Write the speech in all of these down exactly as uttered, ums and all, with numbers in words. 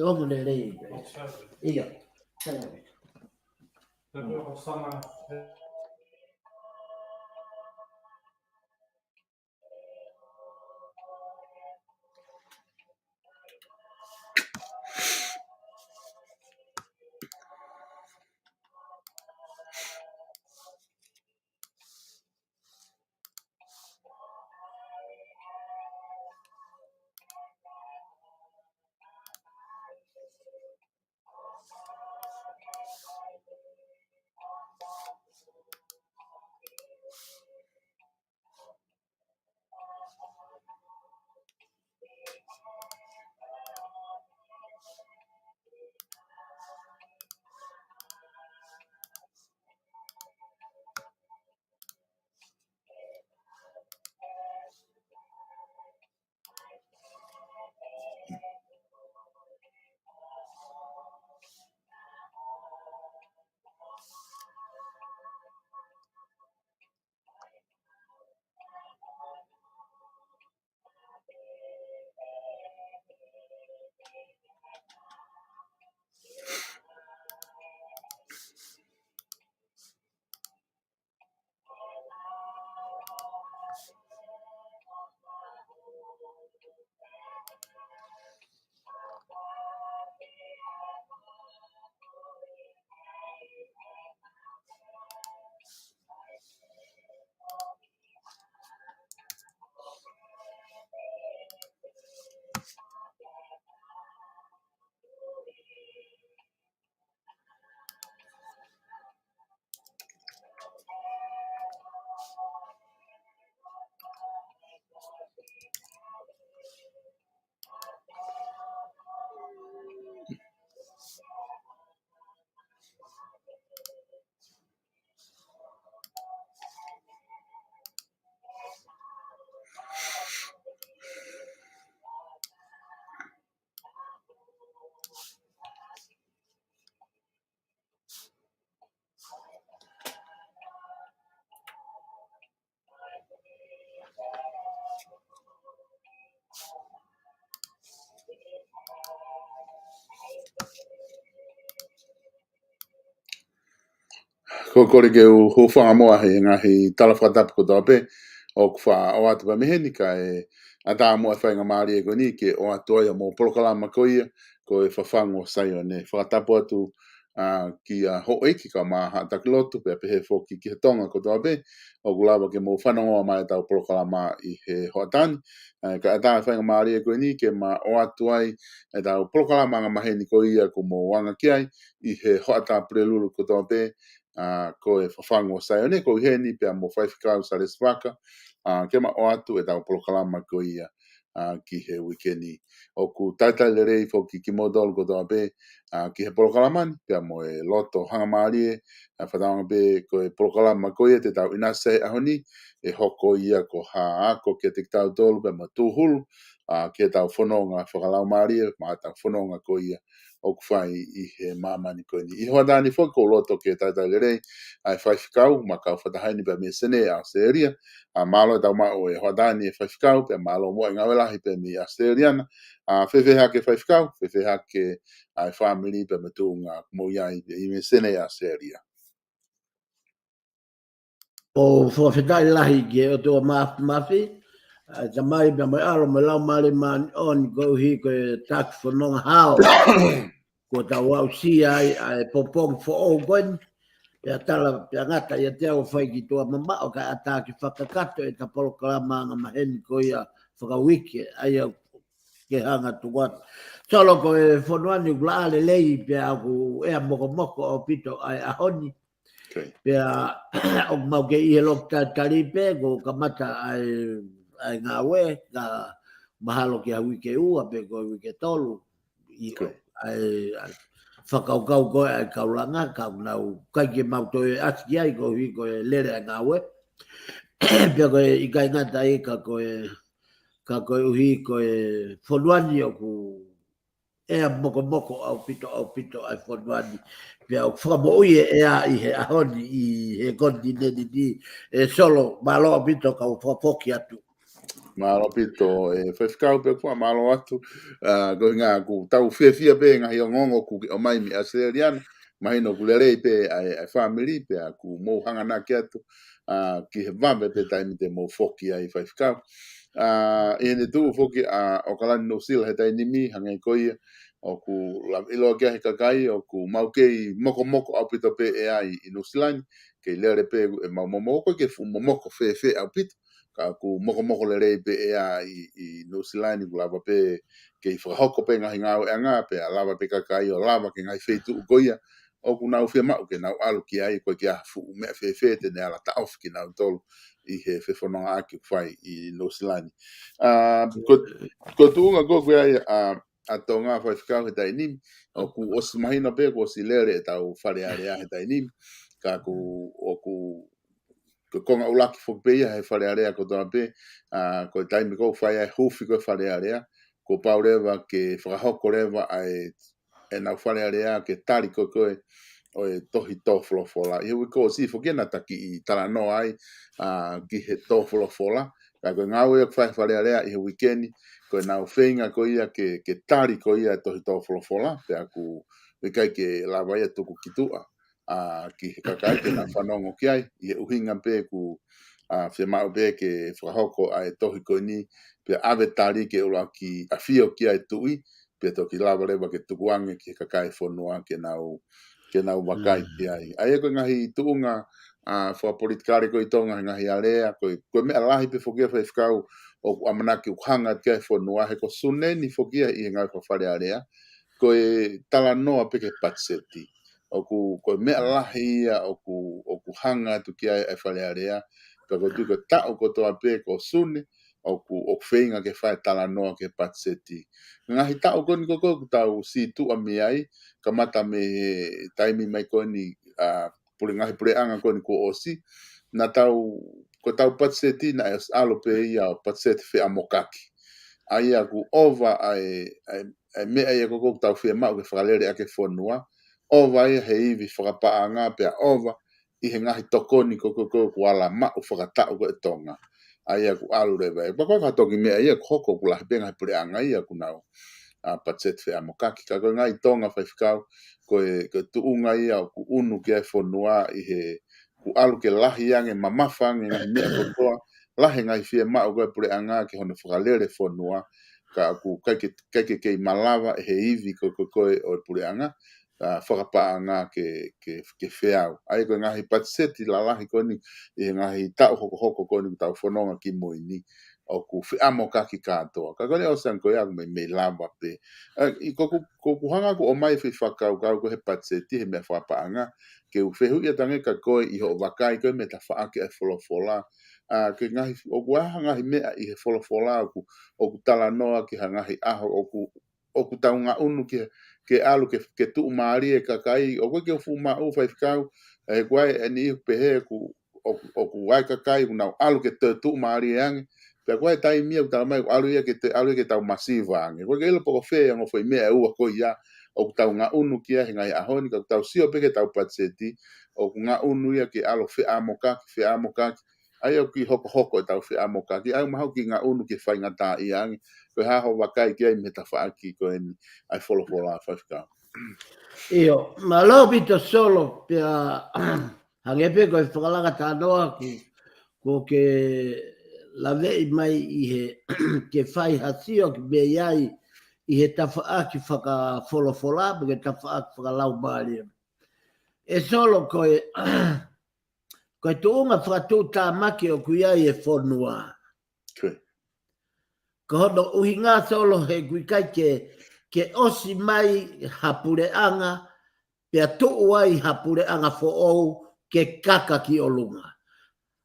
Ongo lelei. Ia. Ko e kole ke u hūfanga muʻa he ngaahi tala fakatapu kotoa pē ʻoku faʻa ʻoatu pē mei heni, kae ʻatā muʻa e faingamālie ko eni ke ʻoatu ai ʻa e polokalama ko ia ko e Fafangu ʻo Saione. Fakatapu atu ʻa, kia Houʻeiki kae ʻumaʻā haʻa taki lotu, pea pehē foki ki he Tonga kotoa pē ʻoku lava ke mou fanongoa mai ʻetau polokalama ʻi he hoʻatā ni. ʻA, kae ʻatā e faingamālie ko eni ke ma ʻoatu ai ʻetau polokalama angamaheni ko ia ʻoku mou anga ki ai ʻi he hoʻatā Pulelulu kotoa pē, ʻa, ko e Fafangu ʻo Saione. Ko ʻeni pea mo Faifekau Salesi Vaka, ʻa, ke ma ʻoatu ʻetau polokalama ko ia, ʻa, ki he uike ni. ʻOku talitali lelei foki kimoutolu kotoa pē, ʻa, ki he polokalama ni, pea mo e loto hangamālie, ʻa, fakatauange pē ko e polokalama ko ia te tau ʻinasi he ʻaho ni, ʻe hoko ia ko ha ako kiate kitautolu pea mo e tūhulu, ʻa, ki heʻetau fononga fakalaumālie, mo ʻetau fononga ko ia ʻoku fai ʻi he māmani ko eni. ʻI he hoʻatā ni foki ʻoku ou loto ke talitali lelei ʻa e Faifekau, mo e kau fakataha ni pea mei Senē, ʻAositelēlia. ʻA, mālō ʻetau maʻu e hoʻatā ni e Faifekau, pea mālō muʻa e ngāue lahi pea mei ʻAositelēlia na. ʻA, fēfē hake Faifekau, fēfē hake ʻa e fāmili pea mo e tuʻunga ʻoku mou ʻi ai ʻi mei Senē, ʻAositelēlia? ʻOku ou fakafetaʻi lahi ki he ʻOtua Māfimafi, ʻa e Tamai pea mo e ʻAlo mo e Laumālie Māʻoniʻoni, koeʻuhi ko e taki fononga hao kuo tau aʻusia ai ʻa e pongipongi foʻou ko eni. Pea tala, pea ngata ʻiate au ʻo fai ki tuʻa mamaʻo kae ʻatā ke fakakakato ʻeta polokalama angamaheni ko ia fakauike, ʻa ia ke hanga tuku atu. Solo, ko e fonua ni ʻoku laʻā lelei pea ʻoku ʻea mokomoko ʻaupito ʻa e ʻaho ni. Okay. Pea ʻoku mau kei ʻi he loki talitali pē, kuo kamata ʻa e, ʻa e ngāue, ka mahalo ki ha uike ua pe ko e uike tolu. ʻI, okay, ʻa e, ʻa e fakakaukau ko ē ʻa e kau langa, ka ʻoku nau ʻikai ke mau toe ʻasi ki ai koeʻuhi ko e lele ʻa e ngāue. Pea ko e ʻikai ngata ai ka ko e, ka koeʻuhi ko e fonua ni ʻoku ʻea mokomoko ʻaupito, ʻaupito ʻa e fonua ni. Pea ʻoku fakamoʻui e ʻea ʻi he ʻaho ni ʻi he konitinēniti ni. ʻE Solo, mālō ʻaupito, kau fakafoki atu. Mālō ʻaupito, ē, faifekau, pea ʻoku fakamālō atu, ā, ko e ʻuhinga ʻoku tau fiefia pē he ngaahi ongoongo ʻoku ke ʻomai mei ʻAositelēlia ni, mahino ʻoku lelei pē ʻa e, ʻa e fāmili, pea ʻoku mou hanganaki atu, ā, ki he vave pē taimi te mou foki ai, faifekau. Ā, ʻi heʻene tuʻu foki ʻa ʻAokalani, Nuʻusila he taimi ni, hangē ko ia, ʻoku lava ʻiloa ki ai he kakai, ʻoku mau kei mokomoko ʻaupito pē ʻe ai ʻi Nuʻusila ni, kei lele pē ʻemau momoko, ʻoku ʻikai ke fuʻu momoko fēfē ʻaupito, ka ʻoku mokomoko lelei pē ʻe ai ʻi, ʻi Nuʻusila ni, ʻoku lava pē kei fakahoko pē ngaahi ngāueʻanga, pea lava pē kakai ʻo lava ki he ngaahi feituʻu ko ia ʻoku nau fiemaʻu ke nau ʻalu ki ai, ʻoku ʻikai ke ʻi ai ha fuʻu meʻa fēfē te ne ala taʻofi kinautolu ʻi he fefonongaʻaki ʻoku fai ʻi Nuʻusila ni. Ā, ko, ko e tuʻunga ko ē ʻoku ʻi ai ʻa, ʻa Tonga, faifekau, he taimi ni, ʻoku ʻosi mahino pē kuo ʻosi lele ʻetau Fale Alea he taimi ni, ka ʻoku, ʻoku, ko e konga ʻuluaki foki pē ia he Fale Alea kotoa pē, ā, ko e taimi ko ē ʻoku fai ai e huufi ko ē Fale Alea, kuo pau leva ke fakahoko leva ʻa e, ʻenau Fale Alea ke tali ko ē ko ē ʻo e tohi tō folofola. ʻI he uike kuo ʻosi foki naʻa ta kiʻi talanoa ai, ā, ki he tō folofola, ka ko e ngāue ʻoku fai he Fale Alea ʻi he uike ni, ko ʻenau feinga ko ia ke, ke tali ko ia e tohi tō folofola, pea ʻoku ʻikai ke lava ia tuku ki tuʻa, ā, ki he kakai ke nau fanongo ki ai, ʻi he ʻuhinga pē ʻoku, ā, fiemaʻu pē ke fakahoko ʻa e tohi ko eni, pea ʻave tali ke ʻuluaki ʻafio ki ai e tuʻi, pea toki lava leva ke tukuange ki he kakai e fonua ke nau, ke nau vakai ki ai. ʻA ia ko e ngaahi tuʻunga, ā, fakapolitikale ko ē ʻi Tonga he ngaahi alea, ko e, ko e meʻa lahi pē foki ia, faifekau, ʻoku ʻamanaki ʻoku hanga ki ai e fonua, he ko Sune ni foki ia ʻi he ngāue faka-Fale Alea, ko e talanoa pē ki he patiseti. ʻOku, ko e meʻa lahi ia ʻoku, ʻoku hanga atu ki ai e Fale Alea, pea ʻoku ou tui ko e taʻu kotoa pē ko Sune, ʻoku, ʻoku feinga ke fai e talanoa ki he patiseti. Ngaahi taʻu ko eni ko ē ʻoku tau sītuʻa mei ai, kamata mei he taimi mai ko eni, ā, pule, ngaahi puleʻanga ko eni kuo ʻosi, naʻa tau, ko ʻetau patiseti naʻe ʻosi ʻalu pē ia ʻo patiseti feʻamokaki. ʻA ia ʻoku ʻova ʻa e, ʻa e, ʻa e meʻa ia ko ē ʻoku tau fiemaʻu ke fakalele ʻaki e fonua, ʻova ia he ivi fakapaʻanga pea ʻova ʻi he ngaahi tokoni ko ē ʻoku, ʻoku ala maʻu fakataʻu ko ē ʻe Tonga. ʻA ia ʻoku ʻalu leva ia. Pea ko e ʻuhinga toki meʻa ia ʻoku hoko ʻoku lahi pē ngaahi puleʻanga ia ʻoku nau, ā, patiseti feʻamokaki. Ka ko e ngaahi Tonga, faifekau, ko e, ko e tuʻunga ia ʻoku ʻunu ki ai e fonua ʻi he, ʻoku ʻalu ke lahi ange, mamafa ange ngaahi meʻa kotoa, lahi ngaahi fiemaʻu ko ē puleʻanga ki hono fakalele fonua, ka ʻoku ʻikai ke, ʻikai ke kei malava ʻe he ivi ko ē, ko ē, ko ē ʻo e puleʻanga, ā, fakapaʻanga ke, ke, ke feau. ʻA ia ko e ngaahi patiseti lalahi ko eni ʻi he ngaahi taʻu hokohoko ko eni ʻoku tau fononga kimui ni, ʻoku feʻamokaki kātoa. Ka ko eni ʻosi ange ko ia ʻoku mei, mei lava pē. Ā, ʻi ko ʻoku, ko ʻoku hanga ʻoku ʻomai e foʻi fakakaukau ko ē he patiseti he meʻa fakapaʻanga, ke u fehuʻi atu ange kia koe ʻi hoʻo vakai ko ē mei he tafaʻaki ʻa e folofola. Ā, ke ngaahi, ʻoku ʻi ai ha ngaahi meʻa ʻi he folofola ʻoku, ʻoku talanoa ki ha ngaahi ʻaho ʻoku, ʻoku tau ngaʻunu ke, ke ʻalu ke, ke tuʻumālie e kakai, ʻoku ʻikai ke u fuʻu maʻu, faifekau, ē, ʻoku ʻi ai e niʻihi ʻoku pehē ʻoku, ʻoku, ʻoku ʻi ai e kakai ʻoku nau ʻalu ke toe tuʻumālie ange, pea ʻoku ʻi ai e taimi ia ʻoku tau mai ʻoku ʻalu ia ke toe, ʻalu ia ke tau masiva ange. ʻOku ʻikai ke ʻilo pe ko fē e ongo foʻi meʻa ʻe ua ko ia ʻoku tau ngaʻunu ki ai he ngaahi ʻaho ni, ka ʻoku tau sio pē ki heʻetau patiseti, ʻoku ngaʻunu ia ke ʻalu feʻamokaki, feʻamokaki, ʻa ia ʻoku kiʻi hokohoko ʻetau feʻamokaki, ʻa ia ʻoku mahalo kiʻi ngaʻunu ke faingataʻaʻia ange, ko e hā hoʻo vakai ki ai mei he tafaʻaki ko eni ʻa e folofola, faifekau. ʻIo, mālō ʻaupito Solo, pea hangē pē ko e fakalanga talanoa ʻoku, ʻoku ke laveʻi mai ʻi he, ke fai ha sio ki mei ai ʻi he tafaʻaki fakafolofola, pe ko e tafaʻaki fakalaumālie. ʻE Solo, ko e, ko e tuʻunga fakatuʻutāmaki ʻoku ʻi ai e fonua. Ko ia. Ko hono ʻuhinga Solo he ʻoku ʻikai ke, ke ʻosi mai ha puleʻanga, pea tuʻu ai ha puleʻanga foʻou ke kaka ki ʻolunga.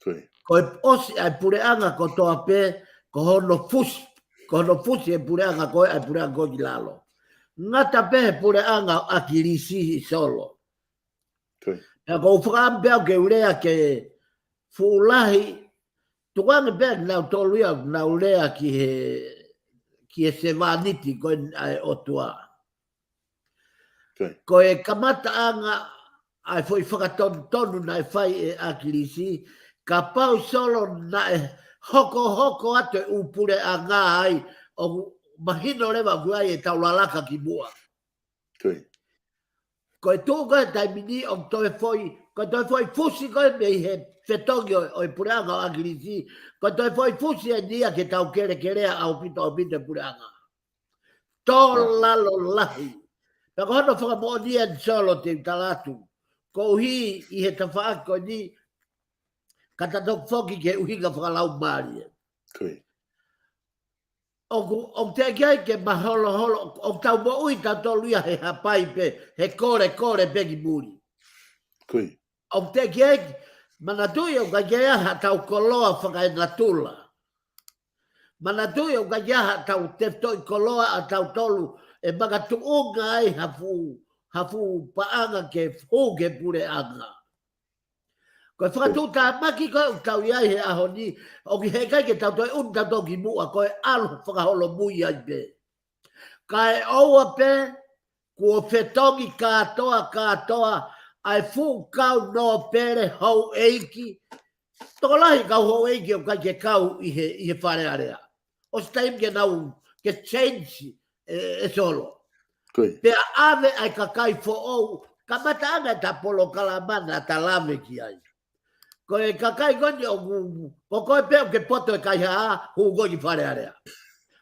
Ko ia. Ko e ʻosi ʻa e puleʻanga kotoa pē, ko hono fusi, ko hono fusi e puleʻanga ko ē, ʻa e puleʻanga ko ē ki lalo. Ngata pē he puleʻanga ʻo ʻAkilisi, ʻe Solo. Ko ia. Pea ʻoku ou fakaʻamu pē au ke u lea ki he fuʻu lahi, tukuange pē kinautolu ia ʻoku nau lea ki he, ki he sevāniti ko ē ʻa e ʻOtua. Ko ia. Ko e kamataʻanga ʻa e foʻi fakatonutonu naʻe fai ʻe ʻAkilisi, kapau Solo naʻe hokohoko atu e ʻū puleʻanga ai, ʻoku mahino leva ʻoku ʻi ai e tau lalaka ki muʻa. Ko e tuʻu ko e taimi ni ʻoku toe foʻi, ko e toe foʻi fusi ko e mei he fetongi ʻo, ʻo e puleʻanga ʻo ʻAkilisi, ko e toe foʻi fusi eni ia ke tau kelekelea ʻaupito ʻaupito e puleʻanga. Tō lalo lahi. Pea ko hono fakamoʻoni ʻeni Solo te u tala atu. Koeʻuhi ʻi he tafaʻaki ko eni, ka ta toki foki ki he ʻuhinga fakalaumālie. ʻOku, ʻoku teʻeki ai ke maholoholo, ʻoku tau moʻui tautolu ia he hapai pē, he kolekole pē ki muli. ʻOku teʻeki ai, manatuʻi ʻoku ʻikai ke ʻi ai ha tau koloa fakaenatula. Manatuʻi ʻoku ʻikai ke ʻi ai ha tau tefitoʻi koloa ʻa tautolu ʻe makatuʻunga ai ha fuʻu, ha fuʻu paʻanga ke hū ki he puleʻanga. Ko e fakatuʻutāmaki ko ē ʻoku tau ʻi ai he ʻaho ni, ʻoku ʻikai ke tau toe ʻunu tautolu ki muʻa, ko e ʻalu fakaholomui ai pē. Kae ʻoua pē, kuo fetongi kātoa, kātoa, ʻa e fuʻu kau nōpele houʻeiki, tokolahi kau houʻeiki ʻoku ʻikai ke kau ʻi he, ʻi he Fale Alea. ʻOsi taimi ke nau, ke change, ʻe, ʻe Solo. Pea ʻave ʻa e kakai foʻou, kamataʻanga ʻeta polokalama naʻa ta lave ki ai. Ko e kakai ko eni ʻoku, ko koe pē ʻoku ke poto he kaihaʻa, hū koe ki Fale Alea.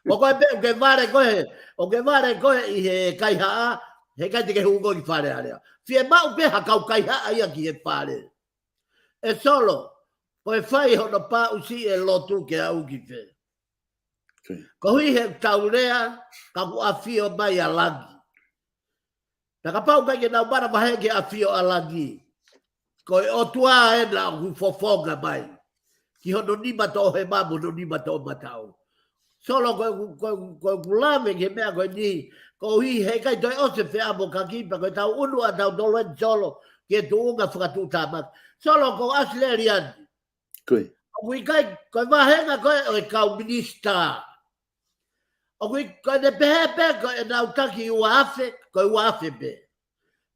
Ko koe pē ʻoku ke vale koe, ʻoku ke vale koe ʻi he kaihaʻa, heʻikai te ke hū koe ki Fale Alea. Fiemaʻu pē ha kau kaihaʻa ia ki he Fale. ʻE Solo, ko e fai hono paʻusi e lotu ke aʻu ki fē. Koeʻuhi he tau lea, ka kuo ʻafio mai ʻa langi. Pea kapau ʻikai ke nau manavahē ki he ʻafio ʻa langi, ko e ʻOtua ena ʻoku fofonga mai ki hono nima toʻohema mo hono nima toʻomataʻu. Solo, ko e, ko e, ko e ʻoku lave ki he meʻa ko eni, koeʻuhi heʻikai toe ʻosi e feʻamokaki, pea ko e tau ʻunu ʻa tautolu ʻeni Solo ki he tuʻunga fakatuʻutāmaki. Solo, ko ʻAositelēlia ni, ʻoku ʻikai, ko e vāhenga ko ē ʻo e kau minisitā, ʻoku ʻikai, ko ʻene pehē pē ko ʻenau taki ua afe, ko e ua afe pē.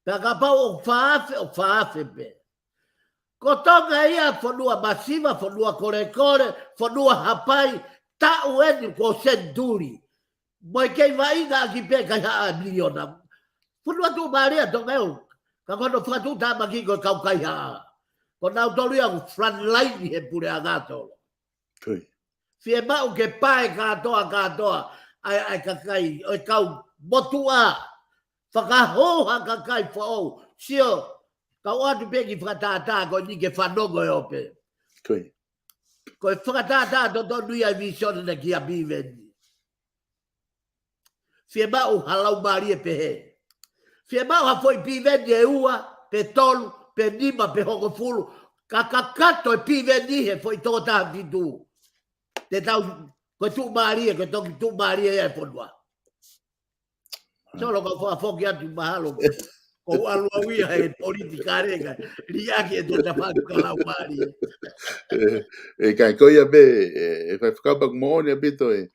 Pea kapau ʻoku fā afe, ʻoku fā afe pē. Ko Tonga ia fonua masiva, fonua kolekole, fonua hapai, taʻu ʻeni kuo senituli. Mo e kei vaʻinga ʻaki pē kaihaʻa miliona. Fonua tuʻumālie ʻa Tonga ē, ka ko hono fakatuʻutāmaki ko e kau kaihaʻa. Ko nautolu ia ʻoku front line he puleʻanga Solo. Fiemaʻu ke pae kātoa, kātoa, ʻa e, ʻa e kakai, ʻo e kau motuʻa, fakahō ha kakai foʻou, sio, kau ʻoatu pē ki fakatātā, ko eni ke fanongo ʻe ʻo pē. Ko e fakatātā totonu ia e visone naʻe ki ʻa Piveni. Fiemaʻu ha laumālie pehē. Fiemaʻu ha foʻi Piveni ʻe ua, pe tolu, pe nima, pe hongofulu. Ka kakato e Piveni he foʻi toko taha fitu. Te tau, ko e tuʻumālie, ko e toki tuʻumālie ia e fonua. Solo, kau fakafoki atu mahalo. Ko u ʻalu au ia he politikale ka liʻaki e tō tafaki ka laumālie. ʻE, ʻe kai ko ia pē, ʻe, ʻe fai fakapaki moʻoni ʻaupito e,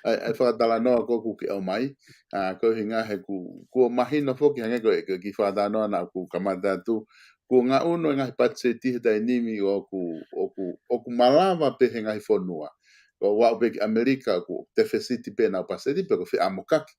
ʻa e, ʻa e fakatalanoa ko ē ʻoku ke ʻomai. ʻA, ko e ʻuhinga he ku, kuo mahino foki hangē ko e, ko e kiʻi fakatalanoa naʻa ku kamata atu. Kuo ngaʻunu e ngaahi patiseti he taimi ni ʻoku, ʻoku, ʻoku malava pē he ngaahi fonua. Ko u aʻu pē ki ʻAmelika, ʻoku tefesiti pē ʻenau patiseti pe ko e feʻamokaki.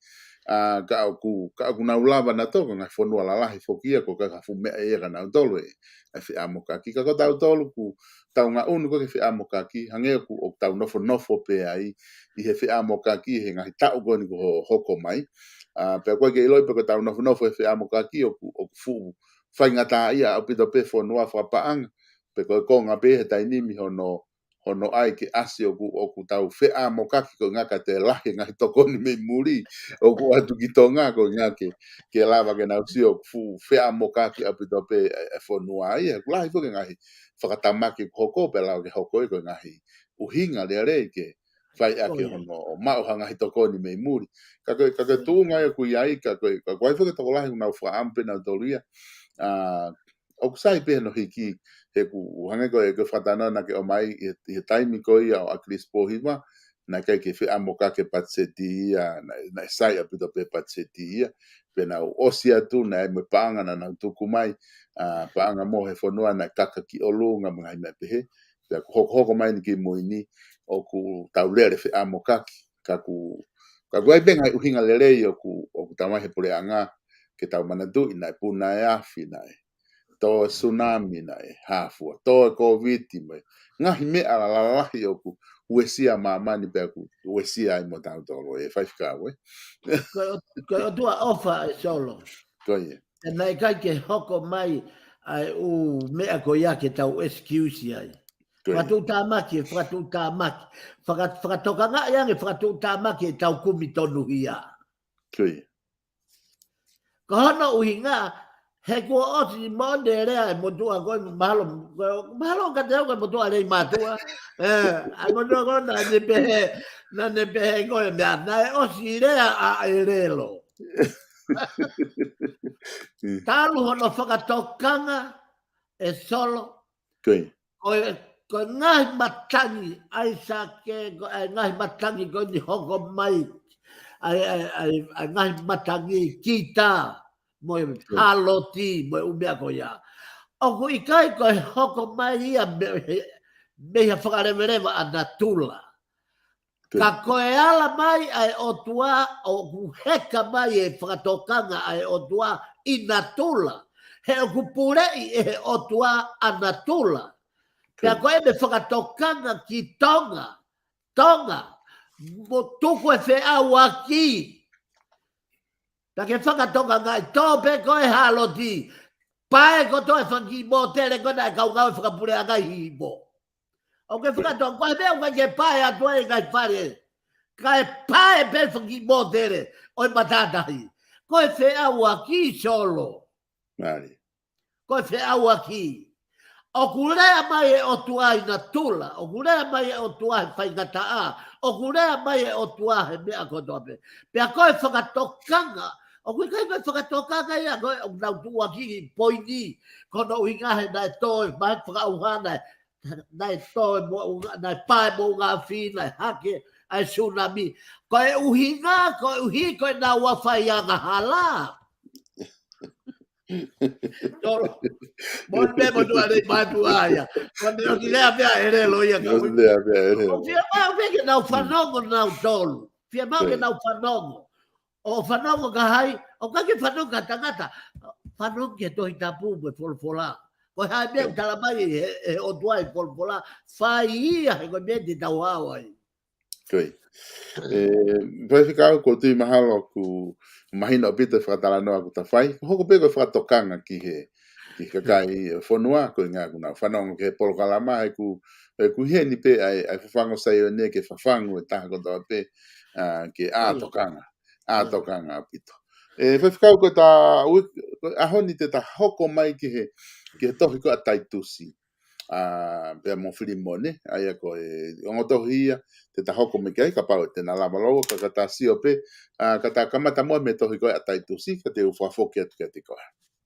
ʻA, ka ʻoku, ka ʻoku nau lava nautolu, ko e ngaahi fonua lalahi foki ia, ko e ka fuʻu meʻa ia kia nautolu e, e feʻamokaki. Ka ko tautolu ʻoku tau ngaʻunu ko ē ki he feʻamokaki, hangē ʻoku, ʻoku tau nofonofo pē ai ʻi he feʻamokaki he ngaahi taʻu ko eni kuo ho-, hoko mai. ʻA, pea ʻoku ʻikai ke ʻiloʻi pe ko e tau nofonofo he feʻamokaki ʻoku, ʻoku fuʻu faingataʻaʻia ʻaupito pē fonua fakapaʻanga. Pe ko e konga pē he taimi ni hono, hono ʻai ke ʻasi ʻoku, ʻoku tau feʻamokaki ko e ʻuhinga ka toe lahi e ngaahi tokoni mei muli ʻoku ʻoatu ki Tonga ko e ʻuhinga ke, ke lava ke nau sio ʻoku fuʻu feʻamokaki ʻaupito pē e, e fonua ia. ʻOku lahi foki e ngaahi fakatamaki ʻoku hoko pea lava ke hoko ia ko e ngaahi ʻuhinga lelei ke fai ʻaki hono maʻu ha ngaahi tokoni mei muli. Ka ko e, ka ko e tuʻunga ia ʻoku ʻi ai, ka ko e, ka ko e foki tokolahi ʻoku nau fakaʻamu pē nautolu ia. ʻA, ʻoku sai pē hono hiki, he ʻoku hangē ko e, ko e fakatalanoa naʻa ke ʻomai, ʻi he, ʻi he taimi ko ia ʻo ʻAkilisi Pōhiva, naʻe ʻikai ke feʻamokaki e patiseti ia, naʻe, naʻe sai ʻaupito pē patiseti ia, pea nau ʻosi atu, naʻe mo e paʻanga naʻa nau tuku mai, ʻa, paʻanga mo e fonua naʻe kaka ki ʻolunga mo e ngaahi meʻa pehē, pea ʻoku hokohoko mai eni ki mui ni, ʻoku tau lele feʻamokaki. Ka ʻoku, ka ʻoku ʻi ai pē ngaahi ʻuhinga lelei ʻoku, ʻoku tau ʻai he puleʻanga, ke tau manatuʻi naʻe puna e afi, naʻe tō e sunami, naʻe hā fua, tō e Kōviti, mo e ngaahi meʻa lalahi ʻoku uesia māmani pea ʻoku uesia ai mo tautolu, ʻe faifekau, ē? Ko e ʻOtua ʻofa ē Solo. Ko ia. Pea naʻe ʻikai ke hoko mai ʻa e ʻū meʻa ko ia ke tau excuse ai. Ko ia. Fakatuʻutāmaki, fakatuʻutāmaki. Faka-, fakatokangaʻi ange, fakatuʻutāmaki ʻetau kumi tonuhia. Ko ia. Ko hono ʻuhinga, he kuo ʻosi mo ne lea e motuʻa ko e mahalo, ko e mahalo ka te au ko e motuʻa lei mātuʻa. ʻE, ʻa e motuʻa ko e naʻa ne pehē, naʻa ne pehē ko e meʻa, naʻe ʻosi lea ʻa ʻElelo. Talu hono fakatokanga ʻe Solo. Ko ia. Ko e, ko e ngaahi matangi, ʻAisake, ko e ngaahi matangi ko eni hoko mai. ʻAi, ʻai, ʻai, ʻai ngaahi matangi kita, mo e Ko ia. Haloti, mo e ʻū meʻa ko ia. ʻOku ʻikai ko e hoko mai ia mei he, mei ha fakaleveleva ʻa natula. Ko ia. Ka ko e ala mai ʻa e ʻOtua, ʻoku heka mai e fakatokanga ʻa e ʻOtua ʻi natula. He ʻoku puleʻi ʻe he ʻOtua ʻa natula. Ko ia. Pea ko e meʻa fakatokanga ki Tonga, Tonga, mo tuku e feʻauaki. Pea ke fakatokangaʻi tō pē ko e Haloti, pae kotoa e fanga kiʻi mōtele ko ē naʻe kaungā ʻo e fakapuleʻanga ʻi Hihifo. ʻOku ke fakatokangaʻi, ko e meʻa ʻoku ʻikai ke pae atu ai e ngaahi fale. Kae pae pē fanga kiʻi mōtele ʻo e matātahi. Ko e feʻauaki Solo. Mālie. Ko e feʻauaki. ʻOku lea mai e ʻOtua ʻi natula. ʻOku lea mai e ʻOtua he faingataʻa. ʻOku lea mai e ʻOtua he meʻa kotoa pē. Pea ko e fakatokanga. ʻOku ʻikai ko e fakatokanga ia ko e ʻoku nau tuʻuaki ki poini. Ko hono ʻuhinga he naʻe tō e mai fakaʻauha naʻe naʻe tō e moʻunga, naʻe pae moʻunga afi, naʻe hake ʻa e sunami. Ko e ʻuhinga, ko e ʻuhi, ko e naua fai angahala. Tolo. Mo e pē mo tua nei mātuʻa ia. Ko ʻene ʻosi lea pē ʻa ʻElelo ia ka ʻOsi lea pē ʻa ʻElelo. ʻOku fiemaʻu pē ke nau fanongo nautolu. Fiemaʻu ke Ko ia. nau fanongo. ʻO fanongo ki hai, ʻoku ʻikai ke fanongo ki ha tangata, fanongo ki he Tohi Tapu mo e folofola. Ko e hā e meʻa ʻoku tala mai ʻe he, ʻe he ʻOtua ʻi he folofola, fai ia he ko e meʻa te tau hao ai. Ko ia. ʻE, faifekau, ʻoku ou tui mahalo ʻoku mahino ʻaupito e fakatalanoa ʻoku ta fai, hoko pē ko e fakatokanga ki he, ki he kakai ʻo e fonua, ko e ʻuhinga ʻoku nau fanongo ki he polokalama, ʻoku, ʻoku ʻi heni pē ʻa e, ʻa e fafangu ʻa Saione ke fafangu e taha kotoa pē, ʻa, ke ʻā Ko ia. tokanga. ʻĀ, ʻIo. tokanga ʻaupito. ʻE, faifekau, ko e ta ui, ko e ʻaho ni te ta hoko mai ki he, ki he tohi ko ē ʻa Taitusi. ʻA, pea mo Filimone, ʻa ia ko e ongo tohi ia, te ta hoko mai ki ai, kapau te na lava lau, ka, ka ta sio pē, ʻa, ka ta kamata muʻa mei he tohi ko ē ʻa Taitusi, ka te u fakafoki atu kiate koe.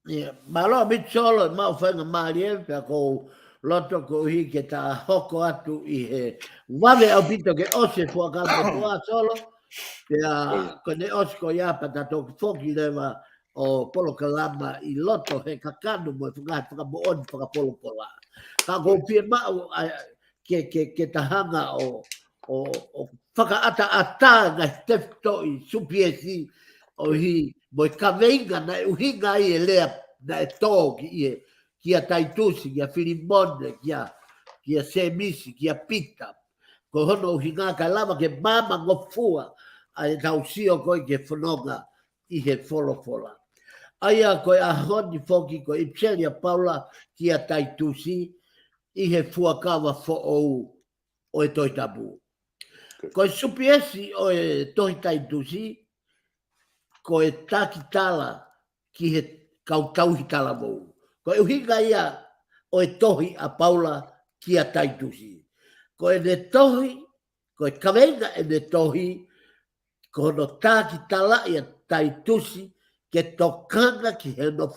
ʻIo, mālō ʻaupito Solo, maʻu faingamālie, pea ʻoku ou loto koeʻuhi ke ta hoko atu ʻi he vave ʻaupito ke ʻosi e fuakava motuʻa Solo, pea Ko ia. ko ʻene ʻosi ko ia pea ta toki foki leva ʻo polokalama ʻi loto he kakano mo e faka-, fakamoʻoni fakapolokalama. Ka ʻoku ou Ko ia. fiemaʻu, ʻa, ke, ke, ke ta hanga ʻo, ʻo, ʻo fakaʻataʻatā ngaahi tefitoʻi supiesi ʻo hi mo e kaveinga naʻe ʻuhinga ai e lea naʻe tō ki he, kia Taitusi, kia Filimone, kia, kia Semisi, kia Pita. Ko hono ʻuhinga kae lava ke maama ngofua ʻa e tau sio ko ē ki he fononga ʻi he folofola. ʻA ia ko e ʻaho ni foki ko e ʻipiseli ʻa Paula kia Taitusi ʻi he fuakava foʻou ʻo e Tohi Tapu. Ko e supiesi ʻo e tohi Taitusi, ko e takitala ki he kau tauhi talavou. Ko e ʻuhinga ia ʻo e tohi ʻa Paula kia Taitusi. Ko ʻene tohi, ko e kaveinga ʻene tohi, ko hono takitalaʻi ʻa Taitusi ke tokanga ki hono,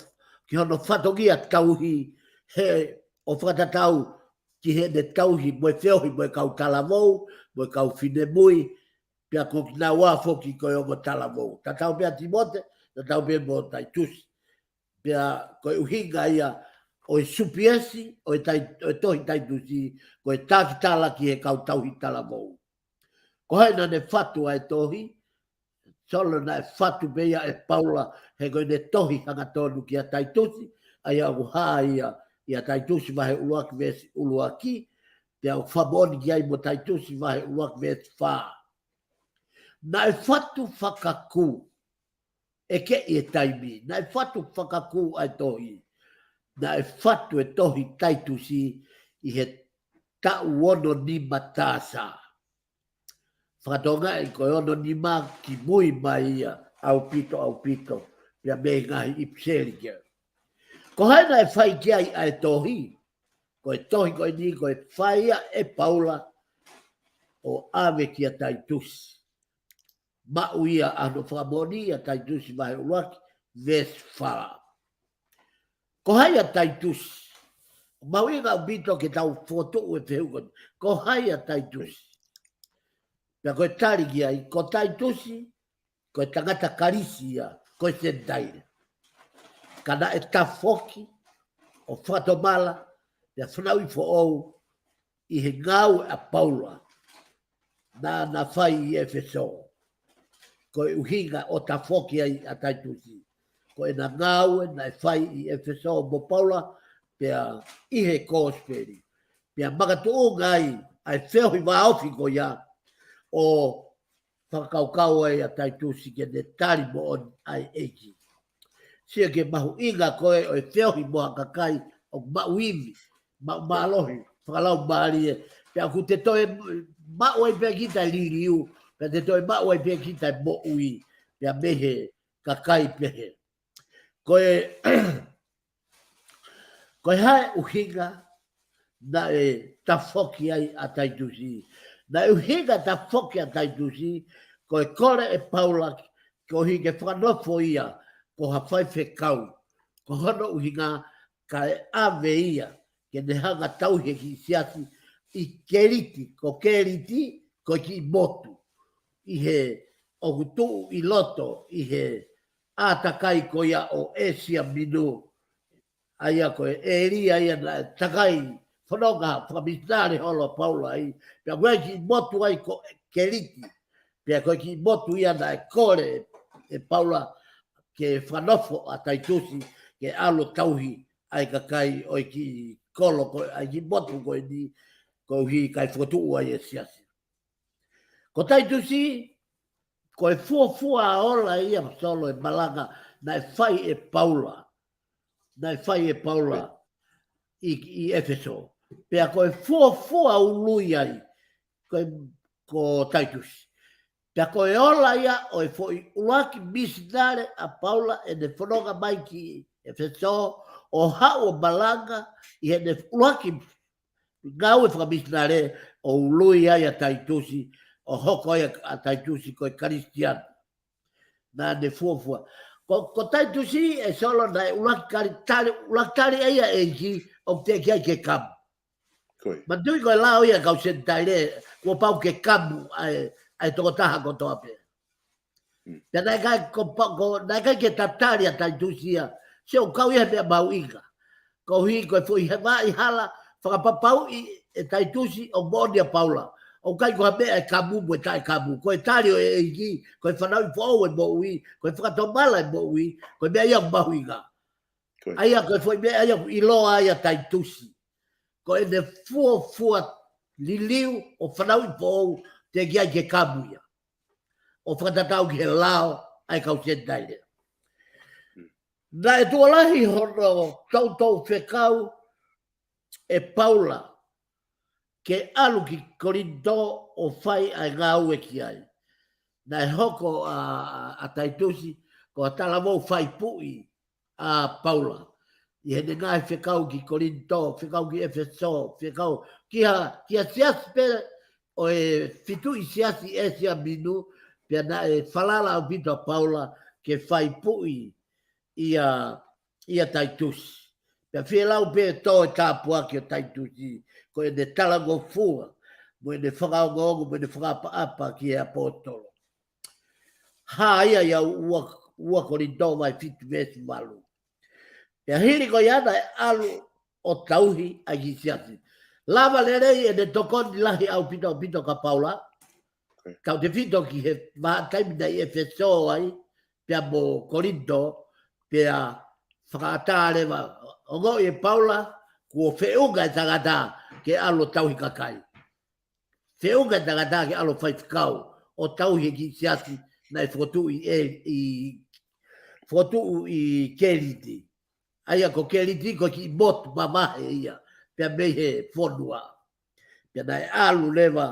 ki hono fatongia tauhi he ʻo fakatatau ki heʻene tauhi mo e feohi mo e kau talavou, mo e kau finemui, pea ko kinaua foki ko e ongo talavou. Tatau pē ʻa Timote, tatau pē mo Taitusi. Pea ko e ʻuhinga ia ʻo e supiesi ʻo e, tai, ʻo e tohi Taitusi, ko e takitala ki he kau tauhi talavou. Ko hai naʻa ne fatu ʻa e tohi? Solo naʻe fatu pē ia ʻe Paula, he ko ʻene tohi hangatonu kia Taitusi, ʻa ia ʻoku hā ia ʻia Taitusi vahe ʻuluaki veesi ʻuluaki, pea ʻoku fakamoʻoni ki ai mo Taitusi vahe ʻuluaki veesi fā. Naʻe fatu fakakū, ʻe ke ʻi he taimi, naʻe fatu fakakū ʻa e tohi, naʻe fatu e tohi Taitusi ʻi he taʻu ono nima taʻu sā. Fakatonga ʻi ko e ono nima kimui mai ia ʻaupito, ʻaupito, pea mei he ngaahi ʻipiseli ke. Ko hai naʻe fai ki ai ʻa e tohi? Ko e tohi ko eni, ko e fai ia ʻe Paula ʻo ʻave kia Taitusi. Maʻu ia ʻa hono fakamoʻoni ʻia Taitusi vahe ʻuluaki, veesi fā. Ko hai ʻa Taitusi? Mahuʻinga ʻaupito ke tau fokotuʻu e fehuʻi ko eni. Ko hai ʻa Taitusi? Pea ko e tali ki ai, ko Taitusi, ko e tangata Kalisi ia, ko e Senitaile. Ka naʻe tafoki, ʻo fakatomala, pea fanauʻi foʻou, ʻi he ngāue ʻa Paula, naʻa na fai ʻi ʻEfesō. Ko e ʻuhinga ʻo tafoki ai ʻa Taitusi. Ko ʻena ngāue naʻe fai ʻi ʻEfesō mo Paula, pea ʻi he kosipeli. Pea makatuʻunga ai, ʻa e feohi vāofi ko ia, ʻo fakakaukau ai ʻa Taitusi ke ne tali moʻoni ʻa e ʻEiki. Sio ki he mahuʻinga ko ē ʻo e feohi mo ha kakai ʻoku maʻu ivi, maʻu mālohi, fakalaumālie. Pea ʻoku te toe maʻu ai pē kita e liliu, pea te toe maʻu ai pē kita e moʻui, pea mei he kakai pehē. Ko e, ko e hā e ʻuhinga naʻe tafoki ai ʻa Taitusi? Naʻe ʻuhinga tafoki ʻa Taitusi, ko e kole ʻe Paula, koeʻuhi ke fakanofo ia ko ha faifekau. Ko hono ʻuhinga kae ʻave ia ke ne hanga ʻo tauhi e kiʻi siasi ʻi Keliti, ko Keliti, ko e kiʻi motu ʻi he ʻoku tuʻu ʻi loto ʻi he ʻātakai ko ia ʻo ʻĒsia Minu. ʻA ia ko e ʻēlia ia naʻe takai fononga fakamisinale holo ʻa Paula ai, pea ko e kiʻi motu ai ko Keliti, pea ko e kiʻi motu ia naʻe kole ʻe Paula ke fakanofo ʻa Taitusi ke ʻalu ʻo tauhi ʻa e kakai ʻo e kiʻi kolo ko, ʻa e kiʻi motu ko eni, koeʻuhi kae fokotuʻu ai e siasi. Ko Taitusi, ko e fuofua ola ia, Solo, e malanga naʻe fai ʻe Paula. Naʻe fai ʻe Paula ʻi, ʻi ʻEfesō. Pea ko e fuofua ului ai, ko e, ko Taitusi. Pea ko e ola ia ʻo e foʻi ʻuluaki misinale ʻa Paula ʻene fononga mai ki ʻEfesō, ʻo haʻu ʻo malanga ʻi heʻene ʻuluaki ngāue fakamisinale, ʻo ului ai ʻa Taitusi, ʻo hoko ai ʻa Taitusi ko e Kalisitiane. Naʻa ne fuofua. Ko, ko Taitusi, ʻe Solo, naʻe ʻuluaki kali tali, ʻuluaki tali ʻe ia e ʻEiki ʻoku teʻeki ai ke kamu. Ko ia. Manatuʻi ko e lao ia ʻa e kau Senitaile, kuo pau ke kamu ʻa e, ʻa e tokotaha kotoa pē. Mm. Pea naʻe ʻikai ko pa-, ko, naʻe ʻikai ke tatali ʻa Taitusi ia. Sio, ʻoku kau ia he meʻa mahuʻinga. Koeʻuhi ko e foʻi he vaʻa hala, fakapapauʻi ʻe Taitusi ʻoku moʻoni ʻa Paula. ʻOku ʻikai ko ha meʻa ʻe kamu mo e taʻekamu. Ko e tali ʻo e ʻEiki, ko e fanauʻi foʻou e moʻui, ko e fakatomala e moʻui, ko e meʻa ia ʻoku mahuʻinga. Ko ia. ʻA ia ko e foʻi meʻa ia ʻoku ʻiloa ai ʻa Taitusi. Ko ʻene fuofua liliu ʻo fanauʻi foʻou, teʻeki ai ke kamu ia. ʻO fakatatau ki he lao ʻa e kau Senitaile. Naʻe tuʻo lahi hono toutou fekau ʻe Paula ke ʻalu ki Kolinitō ʻo fai ʻa e ngāue ki ai. Naʻe hoko ʻa, ʻa, ʻa Taitusi ko ha talavou faipuʻi ʻa Paula ʻi heʻene ngaahi fekau ki Kolinitō, fekau ki ʻEfesō, fekau ki ha, ki ha siasi pē ʻo e fituʻi siasi ʻĒsia Minu, pea naʻe falala ʻaupito ʻa Paula ke faipuʻi ʻia, ʻia Taitusi. Pea fielau pē tō e tāpuaki ʻo Taitusi, ko ʻene talangofua, mo ʻene fakaongoongo, mo ʻene fakaʻapaʻapa ki he ʻaposetolo. Hā ia ʻi he ua, ua Kolinitō vahe fitu veesi valu. Pea hili ko ia naʻe ʻalu ʻo tauhi ʻa e kiʻi siasi. Lava lelei ʻene tokoni lahi ʻaupito ʻaupito kia Paula. Tautefito ki he vahaʻa taimi naʻe ʻi ʻEfesō ai, pea mo Kolinitō, pea fakaʻatā leva, ongoʻi ʻe Paula, kuo feʻunga e tangata ke ʻalu ʻo tauhi kakai. Feʻunga e tangata ke ʻalu ʻo faifekau, ʻo tauhi e kiʻi siasi naʻe fokotuʻu ʻi, ʻi, fokotuʻu ʻi Keliti. ʻA ia ko Keliti ko e kiʻi motu mamahi ia, pea mei he fonua. Pea naʻe ʻalu leva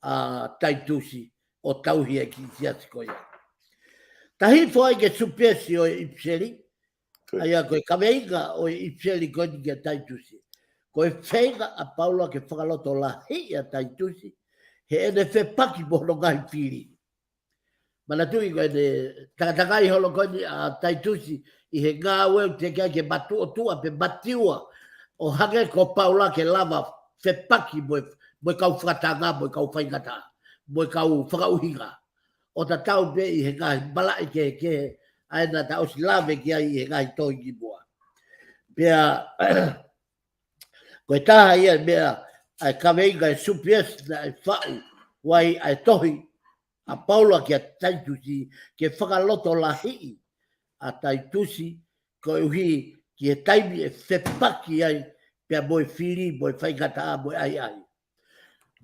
ʻa Taitusi ʻo tauhi e kiʻi siasi ko ia. Tahi foʻi ke supiesi ʻo e ʻipiseli, ʻa ia ko e kaveinga ʻo e ʻipiseli ko eni kia Taitusi. Ko e feinga ʻa Paula ke fakalotolahiʻi ʻa Taitusi, heʻene fepaki mo hono ngaahi fili. Manatuʻi ko ʻene takatakai holo ko eni ʻa Taitusi ʻi he ngāue ʻoku teʻeki ai ke matuʻotuʻa pe matiua ʻo hangē ko Paula ke lava fepaki mo e, mo e kau fakatanga, mo e kau faingataʻa, mo e kau fakaʻuhinga. ʻO tatau pē ʻi he ngaahi malaʻe kehekehe, ʻa ē naʻa ta ʻosi lave ki ai ʻi he ngaahi tohi kimuʻa. Pea, ko e taha ia e meʻa, ʻa e kaveinga e supiesi naʻe faʻu ai ʻa e tohi ʻa Paula kia Taitusi, ke fakalotolahiʻi ʻa Taitusi, koeʻuhi ki he taimi ʻe fepaki ai, pea mo e fili, mo e faingataʻa, mo e ʻahiʻahi.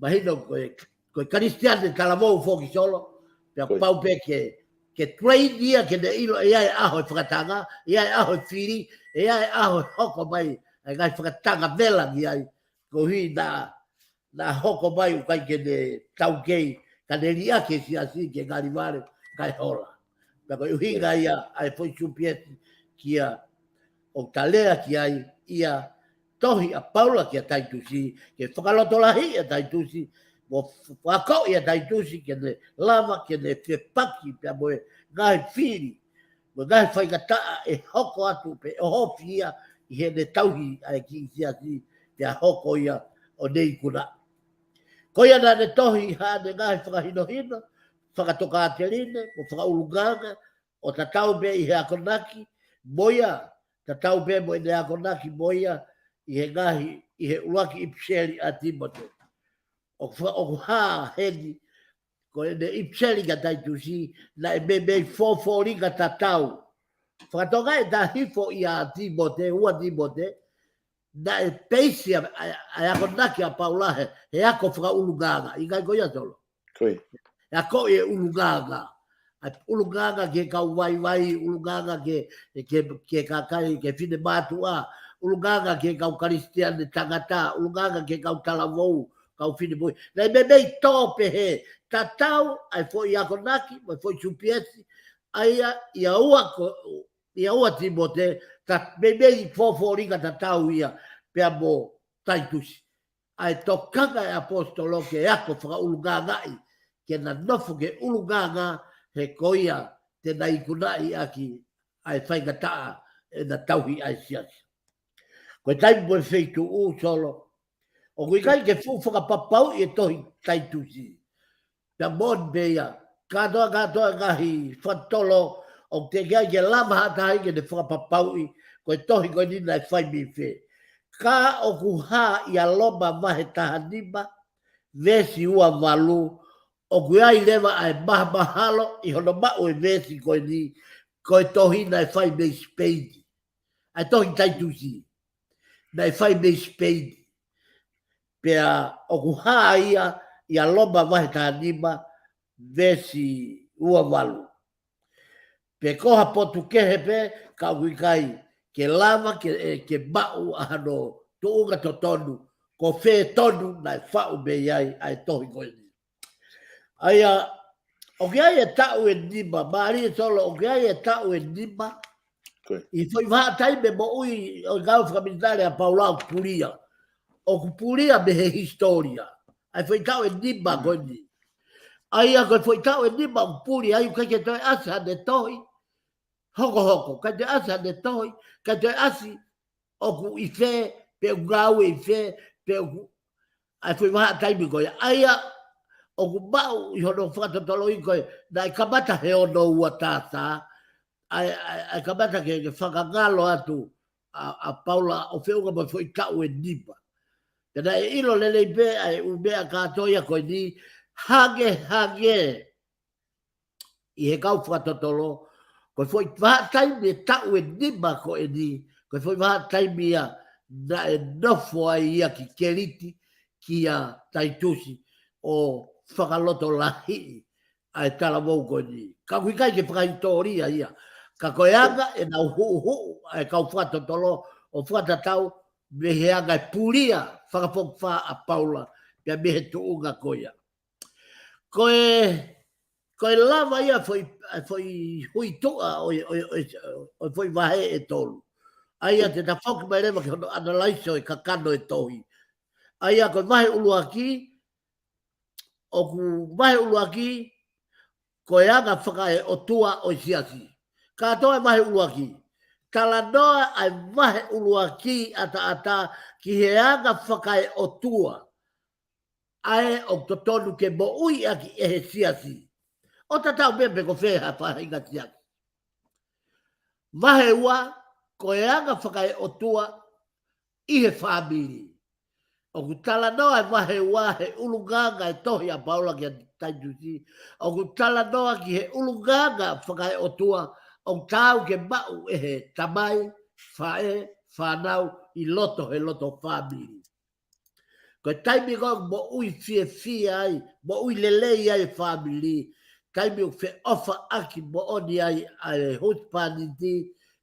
Mahino ko e, ko e Kalisitiane talavou foki Solo, pea pau pē ke, ke train ia ke ne ʻilo ʻe ʻi ai e ʻaho e fakatanga, ʻe ʻi ai e ʻaho e fili, ʻe ʻi ai e ʻaho e hoko mai, ʻa e ngaahi fakatanga vela ki ai, koeʻuhi naʻa, naʻa hoko mai ʻoku ʻikai ke ne taukei, ka ne liʻaki e siasi ke ngali vale, kae hola. Pea ko e ʻuhinga ia ʻa e foʻi supiesi kia ʻoku ta lea ki ai ia tohi ʻa Paula kia Taitusi, ke fakalotolahiʻi ʻa Taitusi, mo fakakoʻi ʻa Taitusi, ke ne lava, ke ne fepaki, pea mo e ngaahi fili, mo e ngaahi faingataʻa ʻe hoko atu, pe ʻohofi ia, ʻi heʻene tauhi ʻa e kiʻi siasi, pea hoko ia ʻo ne ikuna. Ko ia naʻa ne tohi haʻane ngaahi fakahinohino, fakatokāteline, mo fakaʻulungaanga, ʻo tatau pē ʻi he akonaki, mo ia, tatau pē mo ʻene akonaki, mo ia, ʻi he ngaahi, ʻi he ʻuluaki ʻipiseli ʻa Timote. ʻOku fa-, ʻoku hā heni, ko ʻene ʻipiseli kia Taitusi, naʻe meimei fōfōʻulinga tatau. Fakatokangaʻi ʻe ta hifo ia ʻa Timote, ua Timote, naʻe peisi ʻa, ʻa, ʻa e akonaki ʻa Paula he, he ako fakaʻulungaanga. ʻIkai ko ia Solo? Ko ia. He akoʻi e ʻulungaanga. ʻA e ʻulungaanga ki he kau vaivai, ʻulungaanga ki he, ki he, ki he kakai, ki he finemātuʻa, ʻulungaanga ki he kau Kalisitiane tangata, ʻulungaanga ki he kau talavou, kau finemui. Naʻe meimei tō pehē, tatau ʻa e foʻi akonaki, mo e foʻi supiesi, ʻa ia, ʻia ua ko, ʻia ua Timote, ta meimei fōfōʻulinga tatau ia, pea mo Taitusi. ʻA e tokanga e ʻaposetolo ke ako fakaʻulungaangaʻi, ke na nofo ke ʻulungaanga he ko ia te na ikunaʻi ʻaki ʻa e faingataʻa ʻena tauhi ʻa e siasi. Ko e taimi mo e feituʻu Solo, ʻoku ʻikai ke fuʻu fakapapauʻi e tohi Taitusi. Pea moʻoni pē ia, kātoa, kātoa ngaahi fakatotolo, ʻoku teʻeki ai ke lava ha taha ke ne fakapapauʻi, ko e tohi ko eni naʻe fai mei fē. Ka ʻoku hā ʻia Loma vahe taha nima, veesi ua valu, ʻoku ʻi ai leva ʻa e mahamahalo ʻi hono maʻu e veesi ko eni, ko e tohi naʻe fai mei Sipeini. ʻA e tohi Taitusi, naʻe fai mei Sipeini. Pea ʻoku hā ia ʻia Loma vahe taha nima, veesi ua valu. Pe ko ha potu kehe pē, ka ʻoku ʻikai ke lava ke, ʻe, ke maʻu ʻa hano tuʻunga totonu, ko fē tonu naʻe faʻu mei ai ʻa e tohi ko eni. ʻA ia, ʻoku ʻi ai e taʻu ʻe nima, mālie Solo, ʻoku ʻi ai e taʻu ʻe nima, ʻi he foʻi vahaʻa taimi moʻui ʻo e ngāue fakaminisitale ʻa Paula ʻoku pulia. ʻOku pulia mei he hisitōlia. ʻA e foʻi taʻu ʻe nima ko eni. ʻA ia ko e foʻi taʻu ʻe nima ʻoku puli ai ʻoku ʻikai ke toe ʻasi haʻane tohi hokohoko. ʻIkai toe ʻasi haʻane tohi, ʻikai toe ʻasi ʻoku ʻi fē, pe ʻoku ngāue ʻi fē, pe ʻoku, ʻa e foʻi vahaʻa taimi ko ia. ʻA ia, ʻoku maʻu ʻi hono fakatotoloʻi ko ē, naʻe kamata he ono ua taha taha, ʻa e, ʻa e, ʻa e kamata ke, ke fakangalo atu, ʻa, ʻa Paula ʻo feʻunga mo e foʻi taʻu ʻe nima. Pea naʻe ʻilo lelei pē ʻa e ʻū meʻa kātoa ia ko eni, hangehangē ʻi he kau fakatotolo, ko e foʻi vahaʻa taimi ʻe taʻu ʻe nima ko eni, ko e foʻi vahaʻa taimi ia naʻe nofo ai ia ki Keliti, kia Taitusi, ʻo fakalotolahiʻi ʻa e talavou ko eni. Ka ʻoku ʻikai ke fakahisitōlia ia. Ka ko e anga ʻenau huʻuhuʻu ʻa e kau fakatotolo ʻo fakatatau mei he anga e pulia fakafokifā ʻa Paula, pea mei he tuʻunga ko ia. Ko e, ko e lava ia foʻi, foʻi huituʻa ʻo, ʻo, ʻo, ʻo foʻi vahe ʻe tolu. ʻA ia te ta foki mai leva ki hono analaiso e kakano e tohi. ʻA ia ko e vahe ʻuluaki, ʻoku vahe ʻuluaki, ko e anga fakaeʻotua ʻo e siasi. Kātoa e vahe ʻuluaki. Talanoa ʻa e vahe ʻuluaki ʻataʻatā ki he anga fakaeʻotua ʻa ē ʻoku totonu ke moʻui ʻaki ʻe he siasi. ʻO tatau pē pe ko fē ha faʻahinga siasi. Vahe ua, ko e anga fakaeʻotua ʻi he fāmili. ʻOku talanoa e vahe ua he ʻulungaanga e tohi ʻa Paula kia Taitusi. ʻOku talanoa ki he ʻulungaanga fakaeʻotua ʻoku taau ke maʻu ʻe he tamai, faʻē, fānau ʻi loto he loto fāmili. Ko e taimi ko ē ʻoku moʻui fiefia ai, moʻui lelei ai e fāmili, taimi ʻoku feʻofaʻaki moʻoni ai ʻa e husepāniti,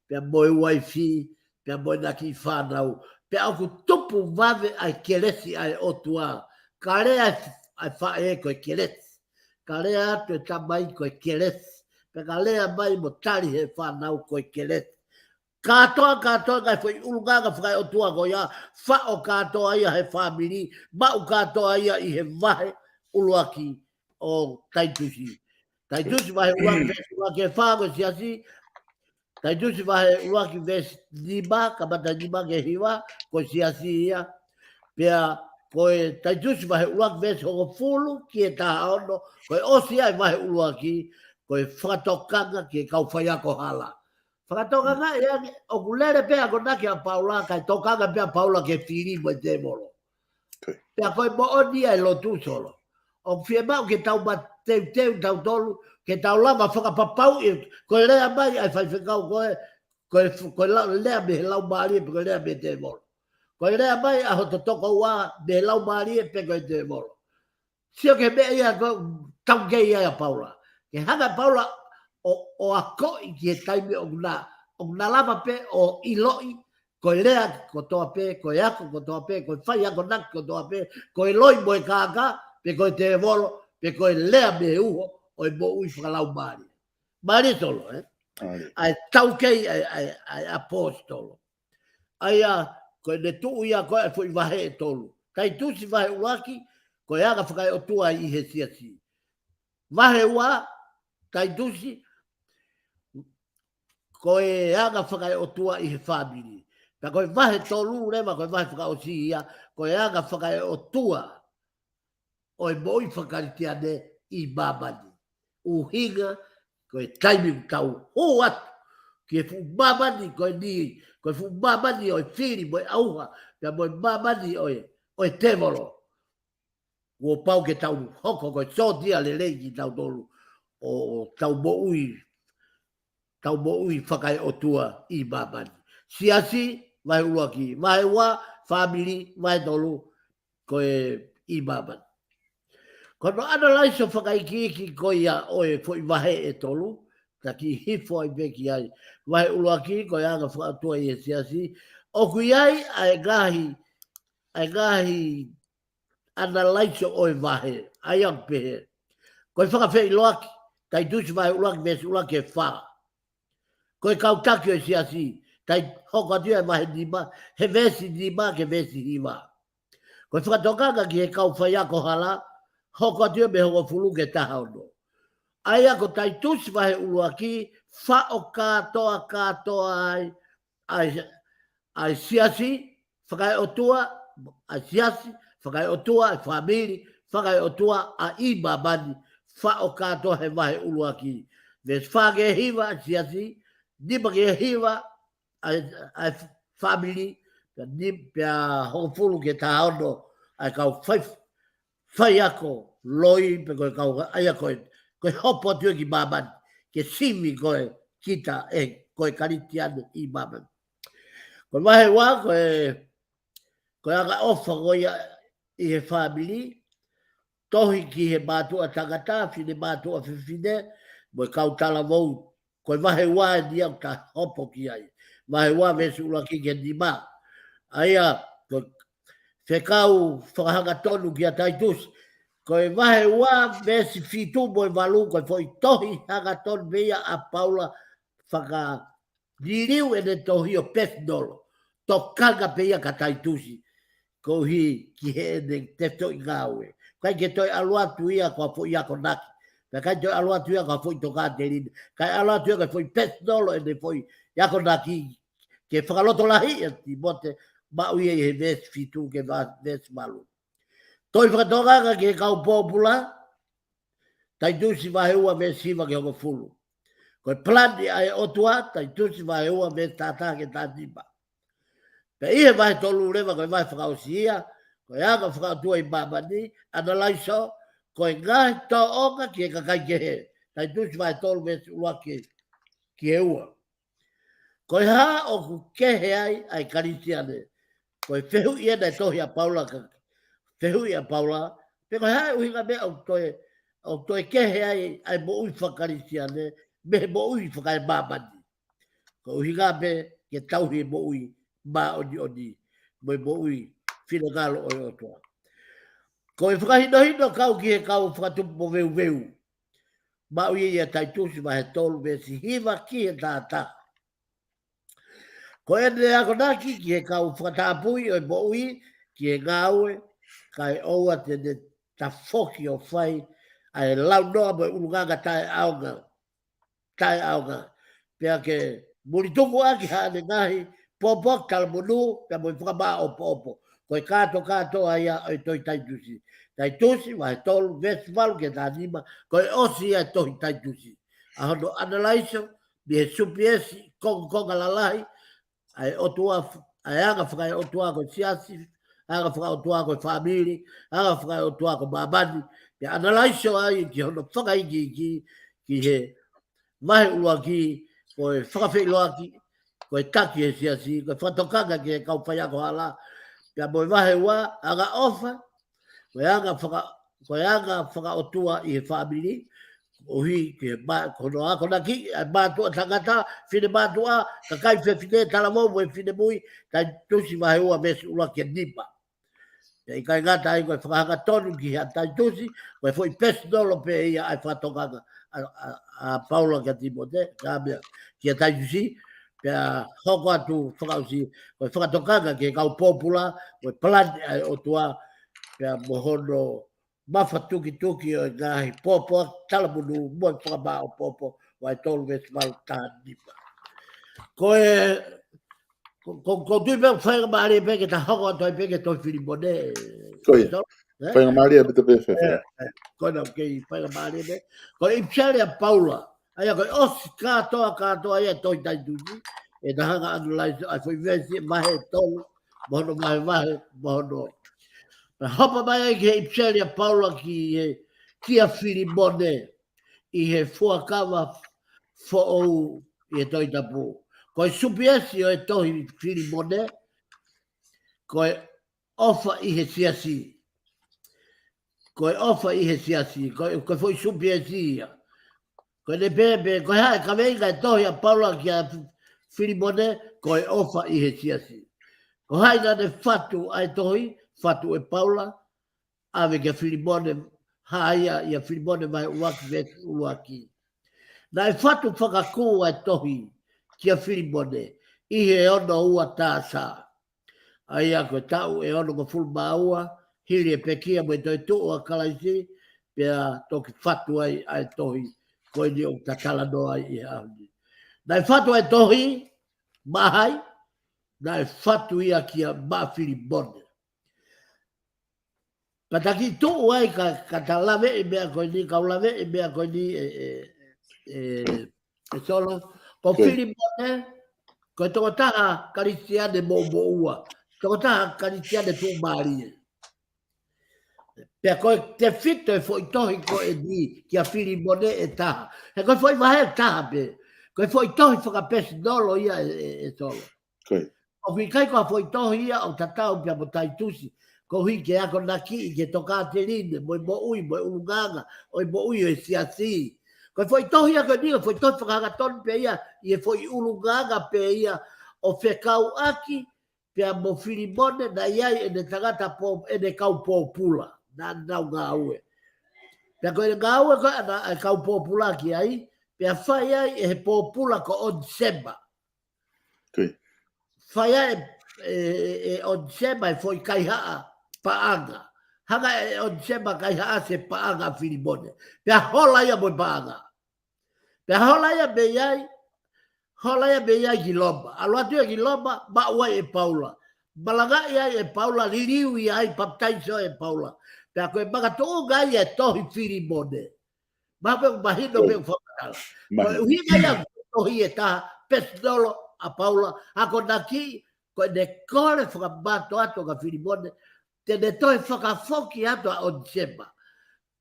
pea mo e uaifi, pea mo ʻena kiʻi fānau, pea ʻoku tupu vave ʻa e kelesi ʻa e ʻOtua. Ka lea ʻa e faʻē ko e kelesi. Ka lea atu e tamai ko e kelesi. Pea ka lea mai mo tali he fānau ko e kelesi. Kātoa, kātoa, ngaahi foʻi ʻulungaanga fakaeʻotua ko ia, faʻo kātoa ia he fāmili, maʻu kātoa ia ʻi he vahe ʻuluaki ʻo Taitusi. Taitusi vahe ʻuluaki veesi ʻuluaki ʻe fā ko e siasi, Taitusi vahe ʻuluaki veesi nima, kamata nima ki he hiva, ko e siasi ia. Pea ko e Taitusi vahe ʻuluaki veesi hongofulu ki he taha ono, ko e ʻosi ia e vahe ʻuluaki, ko e fakatokanga ki he kau faiako hala. Fakatokanga ia ange, ʻoku lele pē akonaki ʻa Paula, kae tokanga pē ʻa Paula ki he fili mo e tēvolo. Pea ko e moʻoni ia e lotu Solo. ʻOku fiemaʻu ke tau mateuteu tautolu, ke tau lava fakapapauʻi, ko e lea mai ʻa e faifekau ko ē, ko e, ko e la-, lea mei he laumālie pe ko e lea mei he tēvolo. Ko e lea mai ʻa hoto tokoua mei he laumālie pe ko e tēvolo. Sio ki he meʻa ia ko ē ʻoku taukei ai ʻa Paula. Ke hanga ʻe Paula ʻo, ʻo akoʻi ki he taimi ʻoku na, ʻoku na lava pē ʻo ʻiloʻi, ko e lea kotoa pē, ko e ako kotoa pē, ko e fai akonaki kotoa pē, ko e loi mo e kākā, pe ko e tēvolo, pe ko e lea mei he uho ʻo e moʻui fakalaumālie. Mālie Solo, ē? ʻA e taukei ʻa e, ʻa e, ʻa e ʻaposetolo. ʻA ia, ko ʻene tuʻu ia ko ē ʻa e foʻi vahe ʻe tolu. Taitusi vahe ʻuluaki, ko e anga fakaeʻotua ʻi he siasi. Vahe ua, Taitusi, ko e anga fakaeʻotua ʻi he fāmili. Pea ko e vahe tolu leva, ko e vahe fakaʻosi ia, ko e anga fakaeʻotua ʻo e moʻui fakakalisitiane ʻi māmani. ʻUhinga, ko e taimi ʻoku tau hū atu ki he fuʻu māmani ko eni, ko e fuʻu māmani ʻo e fili mo e ʻauha, pea mo e māmani ʻo e, ʻo e tēvolo. Kuo pau ke tau hoko ko e sōtia lelei kitautolu ʻo tau moʻui, tau moʻui fakaeʻotua ʻi māmani. Siasi, vahe ʻuluaki, vahe ua, fāmili, vahe tolu, ko e ʻi māmani. Ko hono analaiso fakaikiiki ko ia ʻo e foʻi vahe ʻe tolu, ta kiʻi hifo ai pē ki ai. Vahe ʻuluaki, ko e anga fakaeʻotua ʻi he siasi, ʻoku ʻi ai ʻa e ngaahi, ʻa e ngaahi analaiso ʻo e vahe, ʻa ia ʻoku pehē. Ko e fakafeʻiloaki, Taitusi vahe ʻuluaki, veesi ʻuluaki ki he fā. Ko e kau taki ʻo e siasi, tai hoko atu ia he vahe nima, he veesi nima ki he veesi hiva. Ko e fakatokanga ki he kau faiako hala, hoko atu ia mei he hongofulu ki he taha ono. ʻA ia ko Taitusi vahe ʻuluaki, faʻo kātoa, kātoa ai, ʻa e, ʻa e siasi, fakaeʻotua, ʻa e siasi, fakaeʻotua, ʻa e fāmili, fakaeʻotua, ʻa ʻi māmani, faʻo kātoa he vahe ʻuluaki. Veesi fā ki he hiva, ʻa e siasi, nima ki he hiva, ʻa e, ʻa e, fāmili, pea ni, pea hongofulu ki he taha ono ʻa e kau fai, faiako loi, pe ko e kau, ʻa ia ko e, ko e hopo atu ia ki māmani, ke sivi ko e kita ē, ko e Kalisitiane ʻi māmani. Ko e vahe ua, ko e, ko e anga ʻofa ko ia ʻi he fāmili, tohi ki he mātuʻa tangata, fine mātuʻa fefine, mo e kau talavou, ko e vahe ua eni ʻoku ta hopo ki ai. Vahe ua veesi ʻuluaki ki he nima. ʻA ia, ko e fekau fakahangatonu kia Taitusi. Ko e vahe ua veesi fitu mo e valu, ko e foʻi tohi hangatonu pē ia ʻa Paula fakaliliu ʻene tohi ʻo pēsinolo. Tokanga pē ia kia Taitusi. Koeʻuhi ki heʻene tefitoʻi ngāue. ʻIkai ke toe ʻalu atu ia ko ha foʻi akonaki. Pea ʻikai toe ʻalu atu ia ko ha foʻi tokāteline. ʻIkai ʻalu atu ia ko ha foʻi pēsinolo ʻene foʻi akonaki ke fakalotolahiʻi ʻa Timote, maʻu ia ʻi he veesi fitu ki he va-, veesi valu. Tohi fakatokanga ki he kau pōpula, Taitusi vahe ua veesi hiva ki he hongofulu. Ko e palani ʻa e ʻOtua, Taitusi vahe ua veesi taha taha ki he taha nima. Pea ʻi he vahe tolu leva ko e vahe fakaʻosi ia, ko e anga fakaʻotua ʻi māmani, ʻanalaiso, ko e ngaahi tōʻonga ki he kakai kehe. Taitusi vahe tolu veesi ʻuluaki ki he ua. Ko e hā ʻoku kehe ai ʻa e Kalisitiane? Ko e fehuʻi ena ʻa e tohi ʻa Paula ka, fehuʻi ʻa Paula, pe ko e hā e ʻuhinga meʻa ʻoku toe, ʻoku toe kehe ai ʻa e moʻui faka-Kalisitiane mei he moʻui fakaemāmani. Ko e ʻuhinga pē ke tauhi e moʻui māʻoniʻoni, mo e moʻui finangalo ʻo e ʻOtua. Ko e fakahinohino kau ki he kau fakatupu moveuveu. Maʻu ia ʻia Taitusi vahe tolu veesi hiva ki he taha taha. Ko ʻene akonaki ki he kau fakatapui ʻo e moʻui, ki he ngāue, kae ʻoua te ne tafoki ʻo fai ʻa e launoa mo e ʻulungaanga taʻeʻaonga. Taʻeʻaonga. Pea ke mulituku ʻaki haʻane ngaahi pōpoaki talamonū, pea mo e fakamāʻopoʻopo. Ko e kātokātoa ia ʻo e tohi Taitusi. Taitusi, vahe tolu, veesi valu ki he taha nima, ko e ʻosi ia e tohi Taitusi. ʻA hono ʻanalaiso, mei he supiesi, kongokonga lalahi, ʻa e ʻOtua, ʻa e anga fakaeʻotua ko e siasi, anga fakaʻotua ko e fāmili, anga fakaeʻotua ko māmani, pea ʻanalaiso ai ki hono fakaikiiki, ki he vahe ʻuluaki, ko e fakafeʻiloaki, ko e taki he siasi, ko e fakatokanga ki he kau faiako hala, pea mo e vahe ua, anga ʻofa, ko e anga faka-, ko e anga fakaʻotua ʻi he fāmili, ʻoku ʻi he ma-, ko hono akonaki, ʻa e mātuʻa tangata, fine mātuʻa, kakai fefine, talavou mo e finemui, Taitusi vahe ua veesi ʻuluaki ki he nima. Pea ʻikai ngata ai ko e fakahangatonu ki he ʻa Taitusi, ko e foʻi pēsinolo pē ia ʻa e fakatokanga ʻa, ʻa, ʻa Paula kia Timote, ka mea, kia Taitusi, pea hoko atu fakaʻosi, ko e fakatokanga ki he kau pōpula, ko e palani ʻa e ʻOtua, pea mo hono mafatukituki ʻo e ngaahi pōpoaki talamonū mo e fakamāʻopoʻopo, vahe tolu veesi valu ki he taha nima. Ko e, ko, ko, ko tui pē faingamālie pē ke ta hoko atu ai pē ki he tohi Filimone. Ko ia. So, ē? Faingamālie pē te pē fe, fe. Ē, ē, ko ena kei faingamālie pē. Ko e ʻipiseli ʻa Paula. ʻA ia ko e ʻosi kātoa, kātoa ia e tohi Taitusi. ʻE ta hanga ʻanalaiso ʻa e foʻi veesi, vahe tolu, mo hono vahevahe, mo hono. Pea hopo mai ai ki he ʻipiseli ʻa Paula ki he, kia Filimone, ʻi he fuakava foʻou ʻi he Tohi Tapu. Ko e supiesi ʻo e tohi Filimone, ko e ʻofa ʻi he siasi. Ko e ʻofa ʻi he siasi, ko e, ko e foʻi supiesi ia. Ko ʻene pehē pē, ko e hā e kaveinga e tohi ʻa Paula kia Fi-, Filimone, ko e ʻofa ʻi he siasi. Ko hai naʻa ne fatu ʻa e tohi, fatu ʻe Paula, ʻave kia Filimone, hā ia, ʻia Filimone vahe ʻuluaki veesi ʻuluaki. Naʻe fatu fakakū ʻa e tohi kia Filimone, ʻi he ono ua T.S. ʻA ia ko e taʻu ʻe onongofulu mā ua, hili e pekia mo e toetuʻu ʻa Kalaisi, pea toki fatu ai ʻa e tohi ko eni ʻoku ta talanoa ai ʻi he ʻaho ni. Naʻe fatu ʻa e tohi, maʻa hai, naʻe fatu ia kia maʻa Filimone. Pea ta kiʻi tuʻu ai ka, ka ta laveʻi meʻa ko eni, kau laveʻi meʻa ko eni ē, ē, ē, ē Solo. Ko Filimone, Ko e tokotaha Kalisitiane moʻumoʻua. Tokotaha Kalisitiane tuʻumālie. Pea ko e tefito e foʻi tohi ko eni kia Filimone ʻe taha. He ko e foʻi vahe ʻe taha pē. Ko e foʻi tohi fakapēsinolo ia ʻe, ʻe, ʻe Solo. ʻOku ʻikai ko ha foʻi tohi ia ʻoku tatau pea mo Taitusi. Koeʻuhi ke akonakiʻi ki he tokāteline, mo e moʻui, mo e ʻulungaanga, ʻo e moʻui ʻo e siasi. Ko e foʻi tohi ia ko eni, ko e foʻi tohi fakahangatonu pē ia, ʻi he foʻi ʻulungaanga pē ia, ʻo fekauʻaki, pea mo Filimone, naʻe ʻi ai ʻene tangata pō-, ʻene kau pōpula, naʻa nau ngāue. Pea ko e ngāue ko ē ʻa e kau pōpula ki ai, pea fai ai ʻe he pōpula ko ʻOnisema. Fai ai ʻe, ʻe, ʻe ʻOnisema e foʻi kaihaʻa paʻanga. Hanga ʻe ʻOnisema kaihaʻasi e paʻanga ʻa Filimone. Pea hola ia mo e paʻanga. Pea hola ia mei ai, hola ia mei ai ki Loma. ʻAlu atu ia ki Loma, maʻu ai ʻe Paula. Malangaʻi ai ʻe Paula, liliu ia ai, papitaiso ʻe Paula. Pea ko e makatuʻunga ia e tohi Filimone. Mahino pē ʻoku mahino pē ʻoku fakamatala. Ko e ʻuhinga ia ko e tohi ʻe taha, pēsinolo ʻa Paula, akonakiʻi, ko ʻene kole fakamātoato kia Filimone, te ne toe fakafoki atu ʻa ʻOnisema.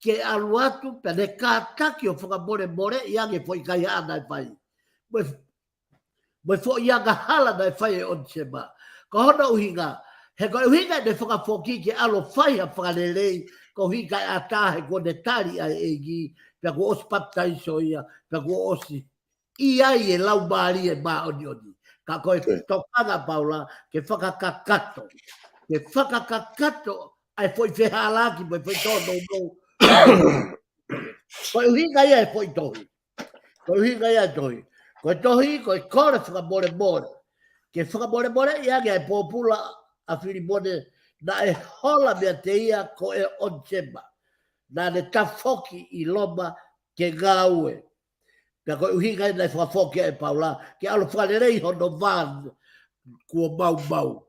Ke ʻalu atu, pea ne kātaki ʻo fakamolemoleʻi ange foʻi kaihaʻa naʻe fai. Mo e, mo e foʻi angahala naʻe fai ʻe ʻOnisema. Ko hono ʻuhinga, he ko e ʻuhinga ʻene fakafoki ke ʻalu ʻo fai ha fakalelei, koeʻuhi kae ʻatā he kuo ne tali ʻa e ʻEiki, pea kuo ʻosi papitaiso ia, pea kuo ʻosi ʻi ai e Laumālie Māʻoniʻoni. Ka ko e tokanga ʻa Paula, ke fakakakato. Ke fakakakato, ʻa e foʻi fehālaaki, mo e foʻi tōnounou. Ko e ʻuhinga ia e foʻi tohi. Ko e ʻuhinga ia e tohi. Ko e tohi, ko e kole fakamolemole. Ke fakamolemoleʻi ange ʻa e pōpula ʻa Filimone, naʻe hola meiate ia ko e ʻOnisema. Naʻa ne tafoki ʻi Loma ke ngāue. Pea ko e ʻuhinga ia naʻe fakafoki ʻe Paula, ke ʻalu ʻo fakalelei hono vā kuo maumau.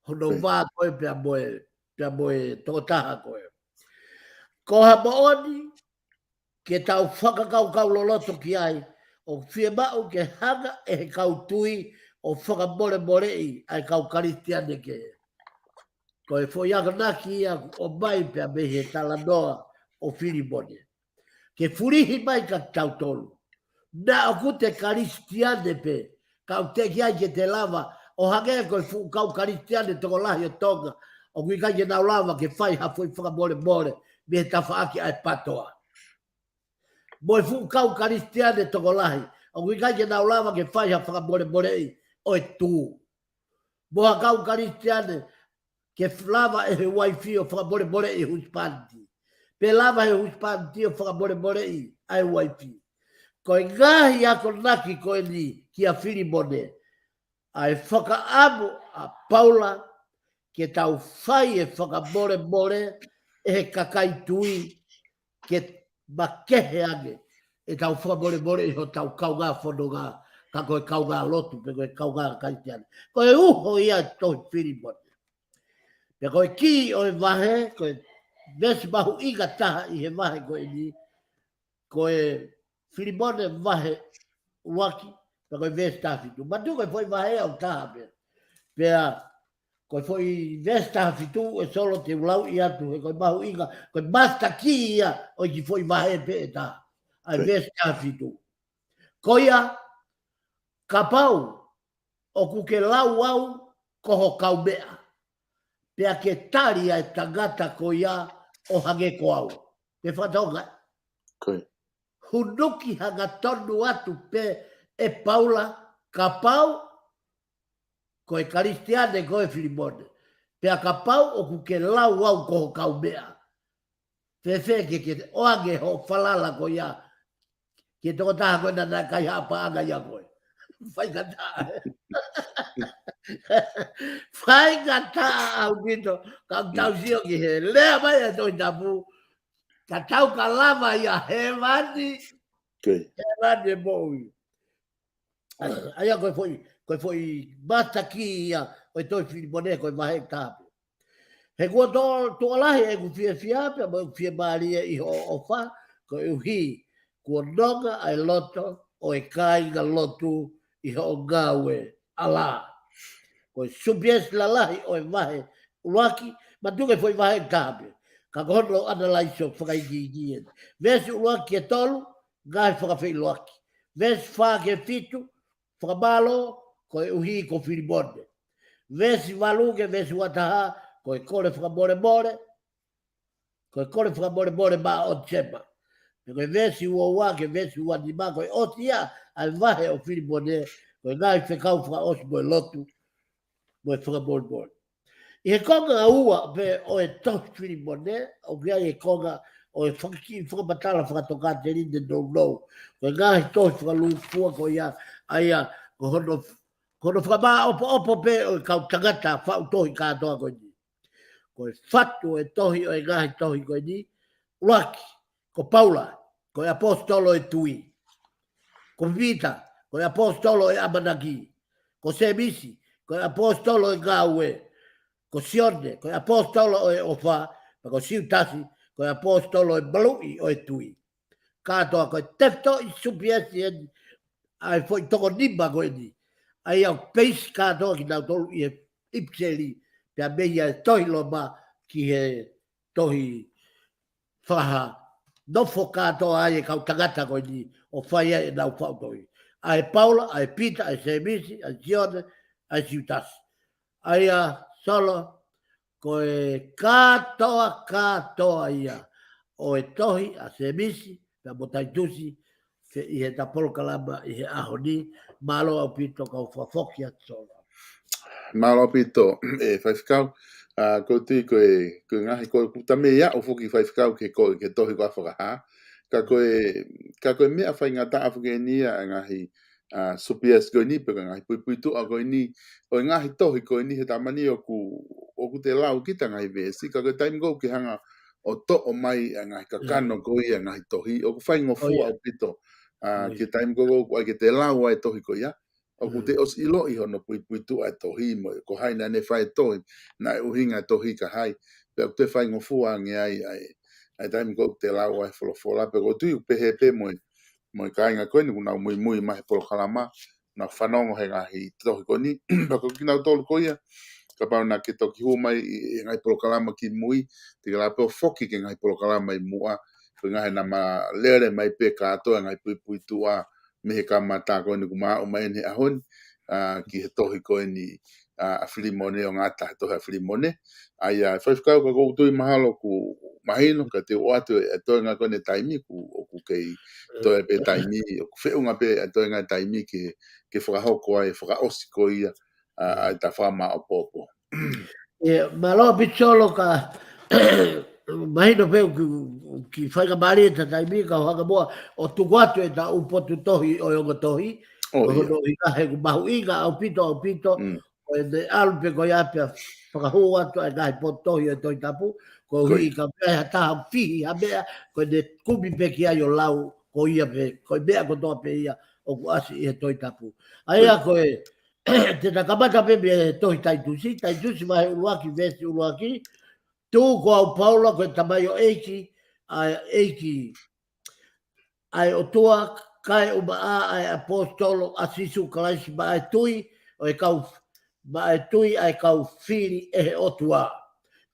Hono vā ko ē pea mo e, pea mo e tokotaha ko ē. Ko ha moʻoni, ke tau fakakaukau loloto ki ai, ʻoku fiemaʻu ke hanga ʻe he kau tui ʻo fakamolemoleʻi ʻa e kau Kalisitiane kehe. Ko e foʻi akonaki ia ʻoku ʻomai pea mei he talanoa ʻo Filimone. Ke fulihi mai kia kitautolu. Naʻa ʻoku te Kalisitiane pē, ka ʻoku teʻeki ai ke te lava, ʻo hangē ko e fuʻu kau Kalisitiane tokolahi ʻo Tonga, ʻoku ʻikai ke nau lava ke fai ha foʻi fakamolemole, mei he tafaʻaki ʻa e PATOA. Mo e fuʻu kau Kalisitiane tokolahi, ʻoku ʻikai ke nau lava ke fai ha fakamolemoleʻi ʻo e tuʻu. Mo ha kau Kalisitiane, ke f-, lava ʻe he uaifi ʻo fakamolemoleʻi e husepāniti. Pe lava ʻe he husepāniti ʻo fakamolemoleʻi ʻa e uaifi. Ko e ngaahi akonaki ko eni kia Filimone. ʻA e fakaʻamu ʻa Paula ke tau fai e fakamolemole ʻe he kakai tui ke makehe ange ʻetau fakamolemoleʻi hotau kaungā fononga, ka ko e kaungā lotu, pe ko e kaungā Kalisitiane. Ko e uho ia e tohi Filimone. Pea ko e kī ʻo e vahe, ko e veesi mahuʻinga taha ʻi he vahe ko eni, ko e Filimone vahe ʻuluaki, pea ko e veesi taha fitu. Manatuʻi ko e foʻi vahe ʻe taha pē. Pea ko e foʻi veesi taha fitu ʻe Solo te u lauʻi atu, he ko e mahuʻinga, ko e master key ia ʻo e kiʻi foʻi vahe pē ʻe taha. ʻA e veesi taha fitu. Ko ia, kapau ʻoku ke lau au ko ho kaumeʻa, pea ke tali ʻa e tangata ko ia ʻo hangē ko au. Pe fakatonga. Hunuki hangatonu atu pē ʻe Paula, kapau ko e Kalisitiane koe Filimone. Pea kapau ʻoku ke lau au ko ho kaumeʻa. Fēfē ke, ke ʻoange hoʻo falala ko ia ki he tokotaha ko ē naʻa ne kaihaʻa paʻanga ia koe. Faingataʻa. Faingataʻa ʻaupito, ka tau sio ki he lea mai ʻa e Tohi Tapu, ka tau ka lava ia hēvani, hēvani e moʻui. ʻA ia ko e foʻi, ko e foʻi master key ia ʻo e tohi Filimone ko e vahe ʻe taha pē. He kuo tō, tokolahi ʻeku fiefia pea mo ʻeku fiemālie ʻi hoʻo ʻofa, koeʻuhi kuo nonga ʻa e loto ʻo e kāingalotu ʻi hoʻo ngāue ʻAlā. Ko e supiesi lalahi ʻo e vahe ʻuluaki, mātuʻaki foʻi vahe ʻe taha pē. Ka ko hono ʻanalaiso fakaikiiki eni. Veesi ʻuluaki ki he tolu, ngaahi fakafeʻiloaki. Veesi fā ki he fitu, fakamālō, koeʻuhi ko Filimone. Veesi valu ki he veesi uataha, ko e kole fakamolemole, ko e kole fakamolemole maʻa ʻOnisema. Pea ko e veesi uaua ki he veesi uanima, ko e ʻosi ia ʻa e vahe ʻo Filimone, ko e ngaahi fekau fakaʻosi mo e lotu, mo e fakamolemole. ʻI he konga ua pē ʻo e tohi Filimone, ʻoku ʻi ai e konga ʻo e fakakiʻi fakamatala fakatokāteline nounou. Ko e ngaahi tohi fakalūkufua ko ia, ʻa ia, ko hono, ko hono fakamāʻopoʻopo pē ʻo e kau tangata faʻu tohi kātoa ko eni. Ko e fatu ʻo e tohi ʻo e ngaahi tohi ko eni, ʻuluaki, ko Paula, ko e ʻaposetolo ʻo e tui. Ko Pita, ko e ʻaposetolo ʻo e ʻamanaki. Ko Sēmisi, ko e ʻaposetolo ʻo e ngāue. Ko Sione, ko e ʻaposetolo ʻo e ʻofa. Pea ko Siutasi, ko e ʻaposetolo ʻo e maluʻi ʻo e tui. Kātoa ko e tefitoʻi supiesi eni, ʻa e foʻi toko nima ko eni. ʻA ia ʻoku peisi kātoa kinautolu ʻi he ʻipiseli, pea mei he tohi Loma ki he tohi Fakahā, nofo kātoa ai e kau tangata ko eni ʻo fai ai ʻenau faʻu tohi. ʻA e Paula, ʻa e Pita, ʻa e Sēmisi, ʻa e Sione, ʻa e Siutasi. ʻA ia, Solo, ko e kātoa, kātoa ia ʻo e tohi ʻa Sēmisi, pea mo Taitusi, ke ʻi heʻeta polokalama ʻi he ʻaho ni, mālō ʻaupito kau fakafoki atu Solo. Mālō ʻaupito, ʻe Faifekau, ʻa, ʻoku ou tui ko e, ko e ngaahi ko e kuta mei aʻu foki Faifekau ke ko, ke tohi ko ē Fakahā. Ka ko e, ka ko e meʻa faingataʻa foki eni ia ʻa e ngaahi, ʻa, supiesi ko eni pe ko e ngaahi puipuituʻa ko eni, ʻo e ngaahi tohi ko eni he taimi ni ʻoku, ʻoku te lau kita ngaahi veesi, ka ko e taimi ko ē ke hanga ʻo toʻo mai ʻa e ngaahi kakano ko ia ngaahi tohi, ʻoku faingofua ʻaupito, ʻa, ki he taimi ko ē ʻoku ʻai ke te lau ai e tohi ko ia, ʻoku te ʻosi ʻiloʻi hono puipuituʻa e tohi mo e ko hai naʻa ne fai e tohi, naʻe ʻuhinga e tohi kia hai, pea ʻoku te faingofua ange ai, ʻa e, ʻa e taimi ko ē ʻoku te lau ai e folofola, pea ʻoku ou tui ʻoku pehē pē mo e, mo e kāinga ko eni ʻoku nau muimui mai he polokalama, nau fanongo he ngaahi tohi ko eni, pea ko kinautolu ko ia, kapau naʻa ke toki hū mai ʻi, ʻi he ngaahi polokalama ki mui, te ke lava pē ʻo foki ki he ngaahi polokalama ʻi muʻa, ko e ngaahi naʻa ma lele mai pē kātoa e ngaahi puipuituʻa, mei he kamata ko eni kuo ma aʻu mai eni he ʻaho ni, ʻa, ki he tohi ko eni, ʻa, ʻa Filimone ʻo ngata he tohi ʻa Filimone. ʻA ia, Faifekau ka ʻoku ou tui mahalo ʻoku mahino, ka te u ʻoatu e toenga ko eni taimi, ʻoku, ʻoku kei toe pē taimi, ʻoku feʻunga pē e toenga taimi ke, ke fakahoko ai, fakaʻosi ko ia, ʻa, ʻa ʻeta fakamāʻopoʻopo. ʻE, mālō ʻaupito Solo ka, mahino pē ʻoku, ʻoku faingamālie ʻeta taimi ka ʻoku hanga muʻa ʻo tuku atu ʻeta ʻū potu tohi ʻo e ongo tohi, ʻo ia. Ko hono ʻuhinga he ʻoku mahuʻinga ʻaupito, ʻaupito, ko ʻene ʻalu pē ko ia pea fakahū atu ʻa e ngaahi potu tohi ʻo e Tohi Tapu, koeʻuhi ka mea ha taha fihi ha meʻa, ko ʻene kumi pē ki ai ʻo lau, ko ia pē, ko e meʻa kotoa pē ia, ʻoku ʻasi ʻi he Tohi Tapu. ʻA ia ko e, te ta kamata pē mei he tohi Taitusi, Taitusi vahe ʻuluaki, veesi ʻuluaki, Tuku ko au Paula ko e tamaioʻeiki ʻa e ʻEiki, ʻa e ʻOtua, kae ʻumaʻā ʻa e ʻaposetolo ʻa Sīsū Kalaisi maʻa e tui, ʻo e kau, maʻa e tui ʻa e kau fili ʻe he ʻOtua.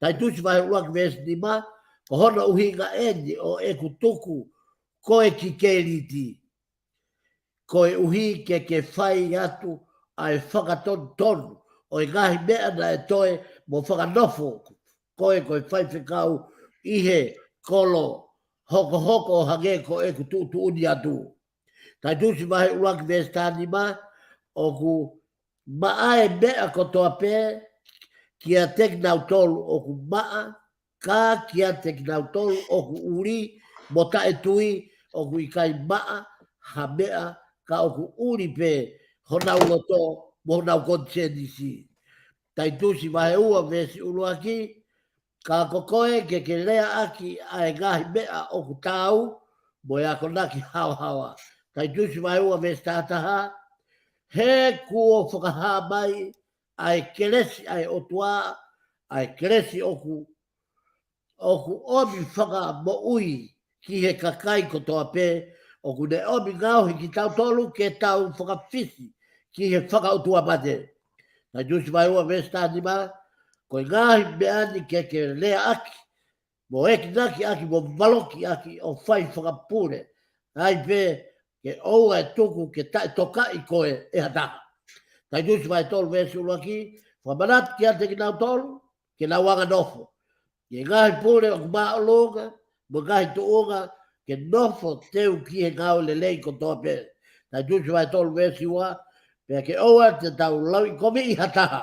Taitusi vahe ʻuluaki veesi nima, ko hono ʻuhinga eni ʻo ʻeku tuku koe ki Keliti, koeʻuhi ke ke fai atu ʻa e fakatonutonu ʻo e ngaahi meʻa naʻe toe mo fakanofo koe ko e faifekau ʻi he kolo hokohoko ʻo hangē ko ʻeku tuʻutuʻuni atu. Taitusi vahe ʻuluaki veesi taha nima, ʻoku maʻa e meʻa kotoa pē kiate kinautolu ʻoku maʻa, ka kiate kinautolu ʻoku ʻuli mo taʻetui ʻoku ʻikai maʻa ha meʻa, ka ʻoku ʻuli pē honau loto mo honau konisēnisi. Taitusi vahe ua veesi ʻuluaki, ka ko koe ke ke leaʻaki ʻa e ngaahi meʻa ʻoku taau mo e akonaki haohaoa. Taitusi vahe ua veesi taha taha, he kuo fakahā mai ʻa e kelesi ʻa e ʻOtua, ʻa e kelesi ʻoku, ʻoku ʻomi fakamoʻui ki he kakai kotoa pē, ʻoku ne ʻomi ngaohi kitautolu ke tau fakafisi ki he fakaʻotuamate. Taitusi vahe ua veesi taha nima, ko e ngaahi meʻa ni ke ke leaʻaki, mo ekinaki ʻaki, mo valoki ʻaki, ʻo fai fakapule. ʻAi pē ke ʻoua ʻe tuku ke taʻetokaʻi koe ʻe ha taha. Taitusi vahe tolu veesi ʻuluaki, fakamanatu kiate kinautolu, ke nau anga nofo. Ki he ngaahi pule ʻoku māʻolunga, mo e ngaahi tuʻunga, ke nofo teu ki he ngāue lelei kotoa pē. Taitusi vahe tolu veesi ua, pea ke ʻoua te tau lauʻikoviʻi ha taha.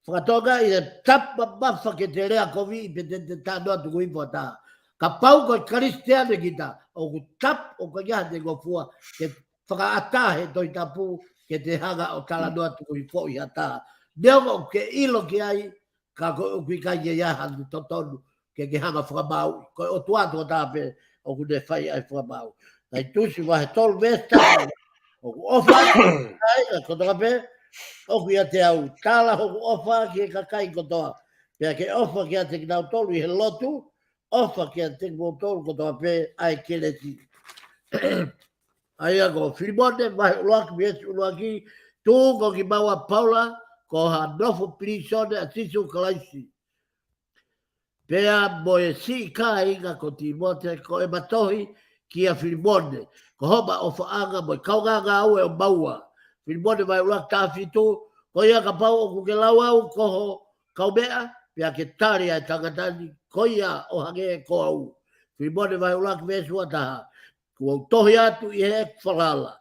Fakatokangaʻi ʻe tapu mamafa ke te lea koviʻi pe te te talanoa tuku hifo ha taha. Kapau ko e Kalisitiane kita, ʻoku tapu ʻoku ʻikai ha te ngofua, ke fakaʻatā he Tohi Tapu, ke te hanga ʻo talanoa tuku hifo ʻi ha taha. Neongo ʻoku ke ʻilo ki ai, ka ko ʻoku ʻikai ke ʻi ai ha totonu, ke ke hanga fakamaauʻi. Ko e ʻOtua tuʻa taha pē, ʻoku ne fai ai fakamaau. Taitusi vahe tolu veesi taha, ʻoku ʻofa atu, ʻa e kāinga kotoa pē, ʻoku ʻiate au, tala hoku ʻofa ki he kakai kotoa. Pea ke ʻofa kiate kinautolu ʻi he lotu, ʻofa kiate kimoutolu kotoa pē, ʻa e kelesi. ʻA ia ko Filimone, vahe ʻuluaki, veesi ʻuluaki, tuʻunga kimaua Paula, ko ha nofo pilīsone ʻa Sīsū Kalaisi. Pea mo e siʻi kāinga ko Tīmote, ko e matohi kia Filimone, ko homa ʻofaʻanga mo e kaungāngāue ʻo maua. Filimone vahe ʻuluaki taha fitu, ko ia kapau ʻoku ke lau au ko ho kaumeʻa, pea ke tali ʻa e tangata ni, ko ia ʻo hangē ko au. Filimone vahe ʻuluaki veesi ua taha, kuo u tohi atu ʻi heʻeku falala,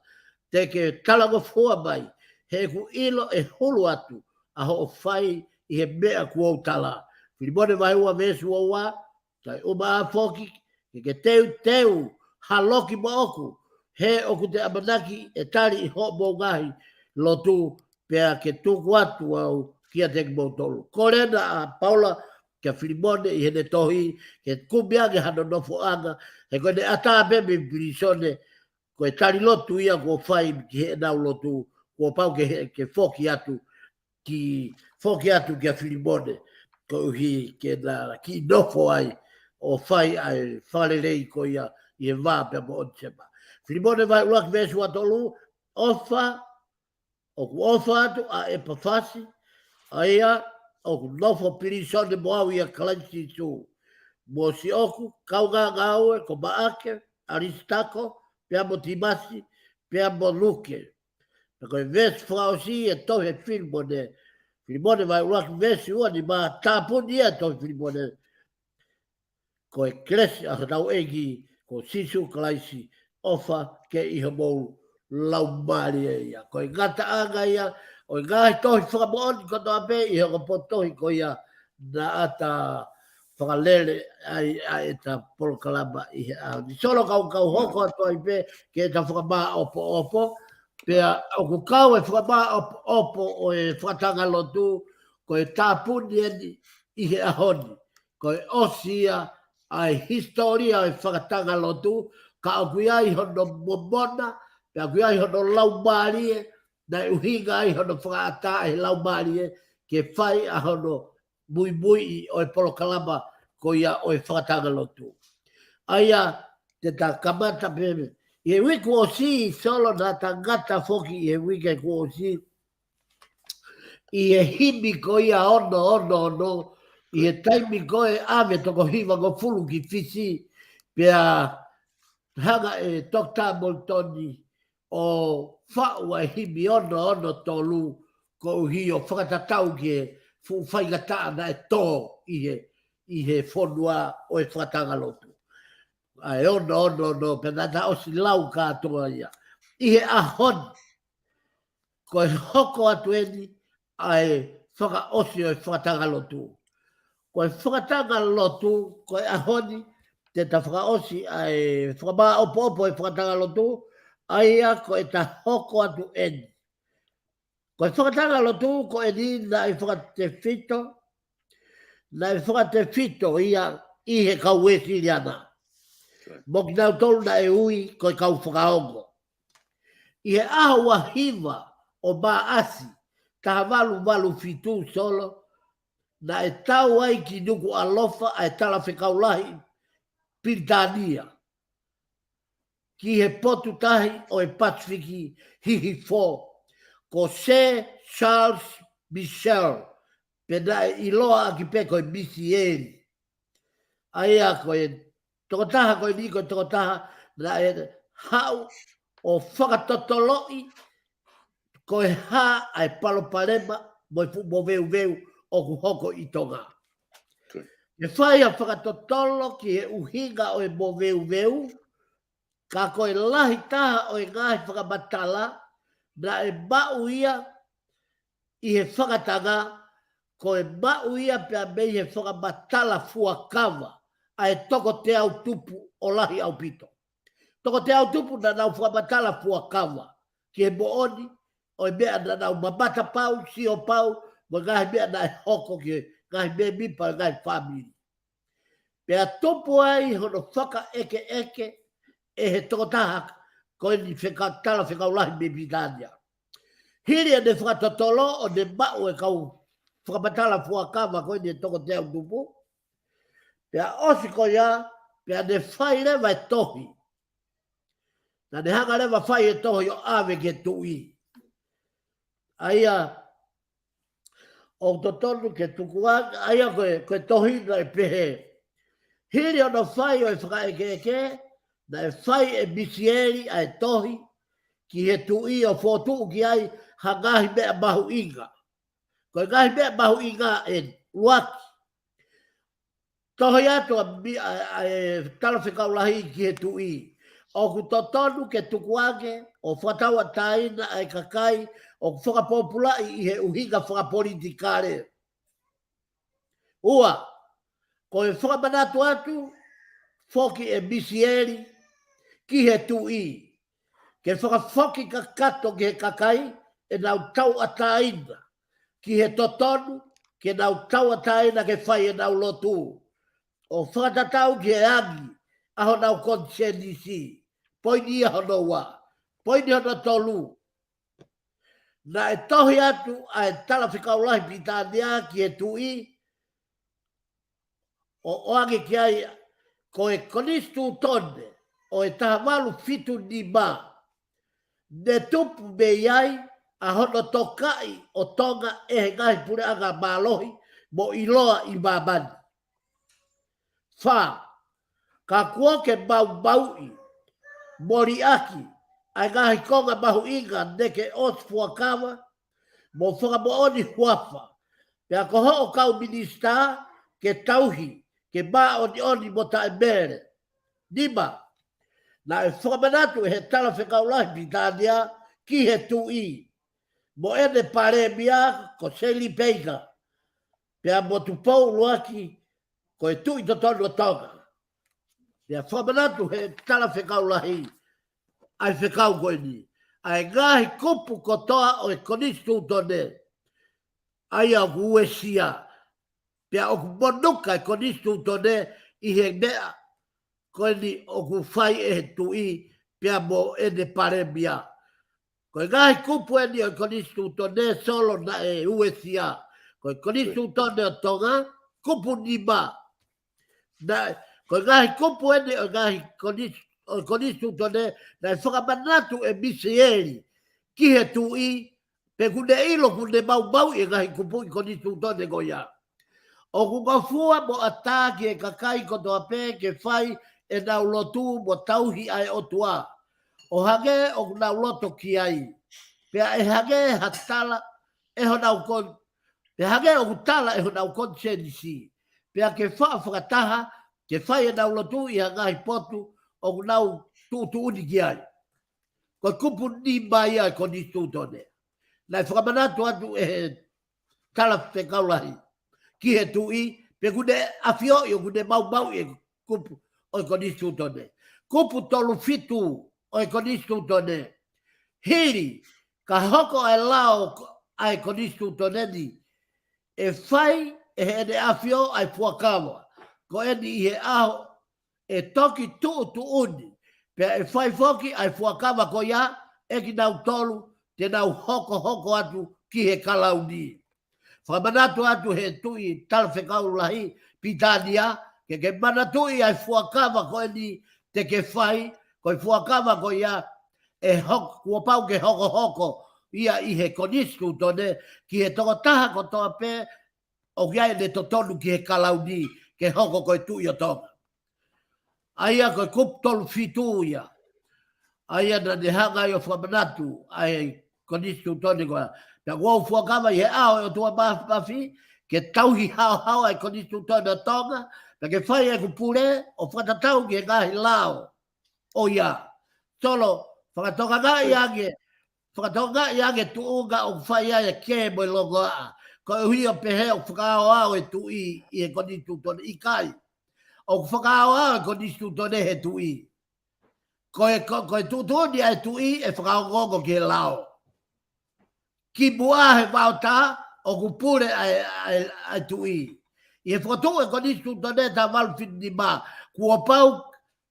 te ke talangofua mai, he ʻoku ou ʻilo ʻe hulu atu ʻa hoʻo fai ʻi he meʻa kuo u tala. Filimone vahe ua veesi ua ua, kae ʻumaʻā foki, ke ke teuteu ha loki moʻoku, he ʻoku te ʻamanaki ʻe tali ʻi hoʻomou ngaahi lotu, pea ke tuku atu au kiate kimoutolu. Kole ena ʻa Paula kia Filimone ʻi heʻene tohi, ke kumi ange hano nofoʻanga, he ko ʻene ʻatā pē mei pilīsone, ko e tali lotu ia kuo fai ki heʻenau lotu, kuo pau ke he, ke foki atu, ki, foki atu kia Filimone, koeʻuhi ke na kiʻi nofo ai, ʻo fai ʻa e fakalelei ko ia ʻi he vā pea mo ʻOnisema. Filimone vahe ʻuluaki veesi ua tolu, ʻofa, ʻoku ʻofa atu ʻa ʻEpafasi, ʻa ia ʻoku nofo pilīsone mo au ʻia Kalaisi Sīsū. Mo siʻoku kaungāngāue ko Maʻake, ʻAlisitako, pea mo Timasi, pea mo Luke. Pea ko e veesi fakaʻosi ʻe tohi ʻe Filimone. Filimone vahe ʻuluaki veesi ua nima, tāpuni ia ʻe tohi Filimone. Ko e kelesi ʻa hotau ʻEiki ko Sīsū Kalaisi, ʻofa ke ʻi homou laumālie ia. Ko e ngataʻanga ia ʻo e ngaahi tohi fakamoʻoni kotoa pē ʻi he ongo potu tohi ko ia naʻa ta fakalele ai ʻa ʻeta polokalama ʻi he ʻaho ni. Solo, kau, kau hoko atu ai pē ke ta fakamāʻopoʻopo, pea ʻoku kau e fakamāʻopoʻopo ʻo e fakatanga lotu, ko e tāpuni eni ʻi he ʻaho ni. Ko e ʻosi ia ʻa e hisitōlia ʻo e fakatanga lotu, ka ʻoku ʻi ai hono momona, pea ʻoku ʻi ai hono laumālie, naʻe ʻuhinga ai hono fakaʻatā ʻe he laumālie, ke fai ʻa hono muimuiʻi ʻo e polokalama ko ia ʻo e fakatanga lotu. ʻA ia te ta kamata pē mei he uike kuo ʻosi, Solo, naʻa ta ngata foki ʻi he uike kuo ʻosi, ʻi he himi ko ia ono ono ono, ʻi he taimi ko ē ʻave toko hivangofulu ki Fisi, pea hanga ʻe Toketā Molitoni ʻo faʻu ʻa e himi ono ono tolu, koeʻuhi ʻo fakatatau ki he fuʻu faingataʻa naʻe tō ʻi he, ʻi he fonua ʻo e fakatanga lotu. ʻA e ono ono ono, pea naʻa ta ʻosi lau kātoa ia. ʻI he ʻaho ni, ko e hoko atu eni ʻa e fakaʻosi ʻo e fakatanga lotu. Ko e fakatanga lotu, ko e ʻaho ni, te ta fakaʻosi ʻa e fakamāʻopoʻopo ʻo e fakatanga lotu, ʻa ia ko ʻeta hoko atu eni. Ko e fakatanga lotu ko eni naʻe fakatefito, naʻe fakatefito ia ʻi he kau Uēsiliana. Mo kinautolu naʻe ui ko e kau fakaongo. ʻI he ʻaho ua hiva ʻo Maʻasi, taha valu valu fitu, Solo, naʻe tau ai ki Nukuʻalofa ʻa e Talafekau Lahi Pilitānia, ki he potu tahi ʻo e Pasifiki Hihifo. ko Sir Charles Michell, pe naʻe ʻiloa ʻaki pē ko e Misieli. ʻA ia ko e tokotaha ko eni ko e tokotaha naʻe haʻu ʻo fakatotoloʻi ko e hā ʻa e palopalema mo e fuʻu moveuveu ʻoku hoko ʻi Tonga. Ke fai ha fakatotolo ki he ʻuhinga ʻo e moveuveu, ka ko e lahi taha ʻo e ngaahi fakamatala naʻe maʻu ia ʻi he fakatanga, ko e maʻu ia pea mei he fakamatala fuakava ʻa e toko teau tupu ʻo lahi ʻaupito. Toko teau tupu naʻa nau fakamatala fuakava ki he moʻoni ʻo e meʻa naʻa nau mamata pau, sio pau, mo e ngaahi meʻa naʻe hoko ki he ngaahi mēmipa ʻo e ngaahi fāmili. Pea tupu ai hono fakaʻekeʻeke ʻe he tokotaha ko eni feka-, talafekau lahi mei Pilitānia. Hili ʻene fakatotolo ʻo ne maʻu e kau fakamatala fuakava ko eni ʻe toko teau tupu. Pea ʻosi ko ia, pea ne fai leva e tohi. Naʻa ne hanga leva fai e tohi ʻo ʻave ki he tuʻi. ʻA ia, ʻoku totonu ke tukuange, ʻa ia ko e, ko e tohi naʻe pehē. Hili hono fai ʻo e fakaʻekeʻeke, naʻe fai ʻe Misieli ʻa e tohi ki he tuʻi ʻo fokotuʻu ki ai ha ngaahi meʻa mahuʻinga. Ko e ngaahi meʻa mahuʻinga ʻeni, ʻuluaki. Tohi atu ʻa Mi-, ʻa, ʻa e talafekau lahi ki he tuʻi. ʻOku totonu ke tukuange ʻo fakatauʻatāina ʻa e kakai ʻoku fakapōpulaʻi ʻi he ʻuhinga fakapolitikale. Ua, ko e fakamanatu atu foki ʻe Misieli ki he tuʻi, ke fakafoki kakato ki he kakai ʻenau tauʻatāina ki he totonu, ke nau tauʻatāina ke fai ʻenau lotu, ʻo fakatatau ki he angi ʻa honau konisēnisi. Poini ia hono ua. Poini hono tolu. Naʻe tohi atu ʻa e talafekau lahi Pilitānia ki he tuʻi ʻo ʻoange ki ai ko e konisitūtone ʻo e taha valu fitu nima, ne tupu mei ai ʻa hono tokaʻi ʻo Tonga ʻe he ngaahi puleʻanga mālohi mo ʻiloa ʻi māmani. Fā, ka kuo ke maumauʻi mo liʻaki ʻa e ngaahi konga mahuʻinga ne ke ʻosi fuakava mo fakamoʻoni huafa, pea ko hoʻo kau minisitā ke tauhi, ke māʻoniʻoni mo taʻemele. Nima, naʻe fakamanatu ʻe he talafekau lahi Pilitānia ki he tuʻi mo ʻene palēmia ko Seli Peika, pea mo Tupou ʻUluaki ko e tuʻi totonu ʻo Tonga. Pea fakamanatu ʻe he talafekau lahi ʻa e fekau ko eni, ʻa e ngaahi kupu kotoa ʻo e konisitūtone, ʻa ia ʻoku uesia, pea ʻoku monuka e konisitūtone ʻi he meʻa ko eni ʻoku fai ʻe he tuʻi pea mo ʻene palēmia. Ko e ngaahi kupu eni ʻo e konisitūtone, Solo, naʻe uesia. Ko e konisitūtone ʻo Tonga, kupu nima. Naʻe, ko e ngaahi kupu eni ʻo e ngaahi konis-, ʻo e konisitūtone, naʻe fakamanatu ʻe Misieli ki he tuʻi, pe ʻoku ne ʻilo ʻoku ne maumauʻi e ngaahi kupuʻi konisitūtone ko ia. ʻOku ngofua mo ʻatā ki he kakai kotoa pē ke fai ʻenau lotu mo tauhi ʻa e ʻOtua, ʻo hangē ʻoku nau loto ki ai. Pea ʻe hangē ha tala ʻe honau kon-, pea hangē ʻoku tala ʻe honau konisēnisi. Pea ke faʻa fakataha ke fai ʻenau lotu ʻi ha ngaahi potu ʻoku nau tuʻutuʻuni ki ai. Ko e kupu nima ia e konisitūtone. Naʻe fakamanatu atu ʻe he talafekau lahi ki he tuʻi, pe ʻoku ne ʻafioʻi ʻoku ne maumauʻi e kupu ʻo e konisitūtone. Kupu tolu fitu ʻo e konisitūtone. Hili ka hoko ʻa e lao ʻa e konisitūtone ni, ʻe fai ʻe heʻene ʻafio ʻa e fuakava ko eni ʻi he ʻaho ʻe toki tuʻutuʻuni, pea ʻe fai foki ʻa e fuakava ko ia ʻe kinautolu te nau hokohoko atu ki he kalauni. Fakamanatu atu he tuʻi talafekau lahi Pilitānia, ke ke manatuʻi ʻa e fuakava ko eni te ke fai, ko e fuakava ko ia ʻe hok-, kuo pau ke hokohoko ia ʻi he konisitūtone ki he tokotaha kotoa pē ʻoku ʻi ai ʻene totonu ki he kalauni ke hoko ko e Tuʻi ʻo Tonga. ʻA ia ko e kupu tolu fitu ia. ʻA ia naʻa ne hanga ai ʻo fakamanatu ʻa e konisitūtone ko ia. Pea ʻoku ou fuakava ʻi he ʻao ʻo e ʻOtua Māfimafi ke tauhi haohaoa ʻa e konisitūtone ʻo Tonga, pea ke fai ʻeku pule ʻo fakatatau ki he ngaahi lao ʻo ia. Solo, fakatokangaʻi ange, fakatokangaʻi ange tuʻunga ʻoku fai ai e kē mo e longoaʻa. Koeʻuhi ʻo pehē ʻoku fakaaoao e tuʻi ʻi he konisitūtone, ʻikai. ʻOku fakaaoao e konisitūtone he tuʻi. Ko e, ko, ko e tuʻutuʻuni ʻa e tuʻi ʻe fakaongoongo ki he lao. Kimuʻa he vaotā ʻoku pule ʻa e, ʻa e, ʻa e tuʻi. ʻI he fokotuʻu e konisitūtone taha valu fitu nima, kuo pau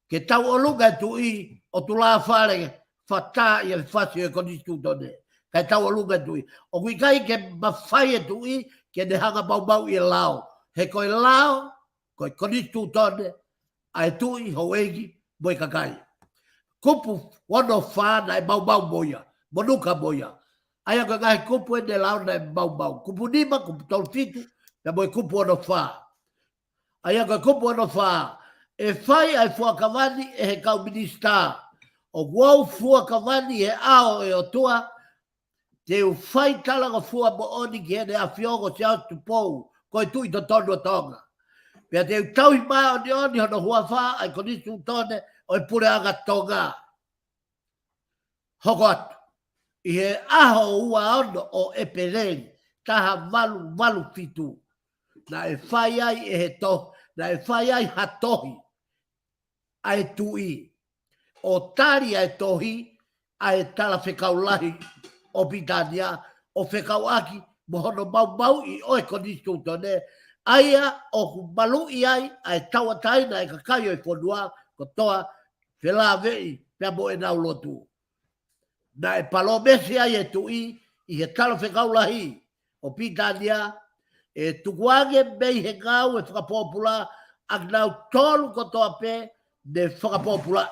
ke tauʻolunga e tuʻi ʻo tulāfale fakataha ʻi he fasi ʻo e konisitūtone. Kae tauʻolunga e tuʻi. ʻOku ʻikai ke mafai e tuʻi ke ne hanga maumauʻi e lao. He ko e lao, ko e konisitūtone, ʻa e tuʻi, houʻeiki, mo e kakai. Kupu ono fā naʻe maumau mo ia, mo Nuka mo ia. ʻA ia ko e ngaahi kupu ʻe ne lao naʻe maumau. Kupu nima, kupu tolu fitu, pea mo e kupu ono fā. ʻA ia ko e kupu ono fā, ʻe fai ʻa e fuakava ni ʻe he kau minisitā. ʻOku ou fuakava ni he ʻao ʻo e ʻOtua, te u fai talangofua moʻoni ki heʻene ʻafio ko Siaosi Tupou, ko e Tuʻi totonu ʻo Tonga. Pea te u tauhi māʻoniʻoni hono huafa ʻa e konisitūtone ʻo e Puleʻanga Tonga. Hoko atu. ʻI he ʻaho ua ono ʻo ʻEpeleli, taha valu valu fitu, naʻe fai ai ʻe he to-, naʻe fai ai ha tohi ʻa e tuʻi, ʻo tali ʻa e tohi ʻa e Talafekau Lahi ʻo Pilitānia, ʻo fekauʻaki mo hono maumauʻi ʻo e konisitūtone, ʻa ia ʻoku maluʻi ai ʻa e tauʻatāina ʻa e kakai ʻo e fonua kotoa, felāveʻi pea mo ʻenau lotu. Naʻe palōmesi ai e tuʻi ʻi he Talafekau Lahi ʻo Pilitānia, ʻe tukuange mei he ngāue fakapōpula ʻa kinautolu kotoa pē ne fakapōpulaʻi.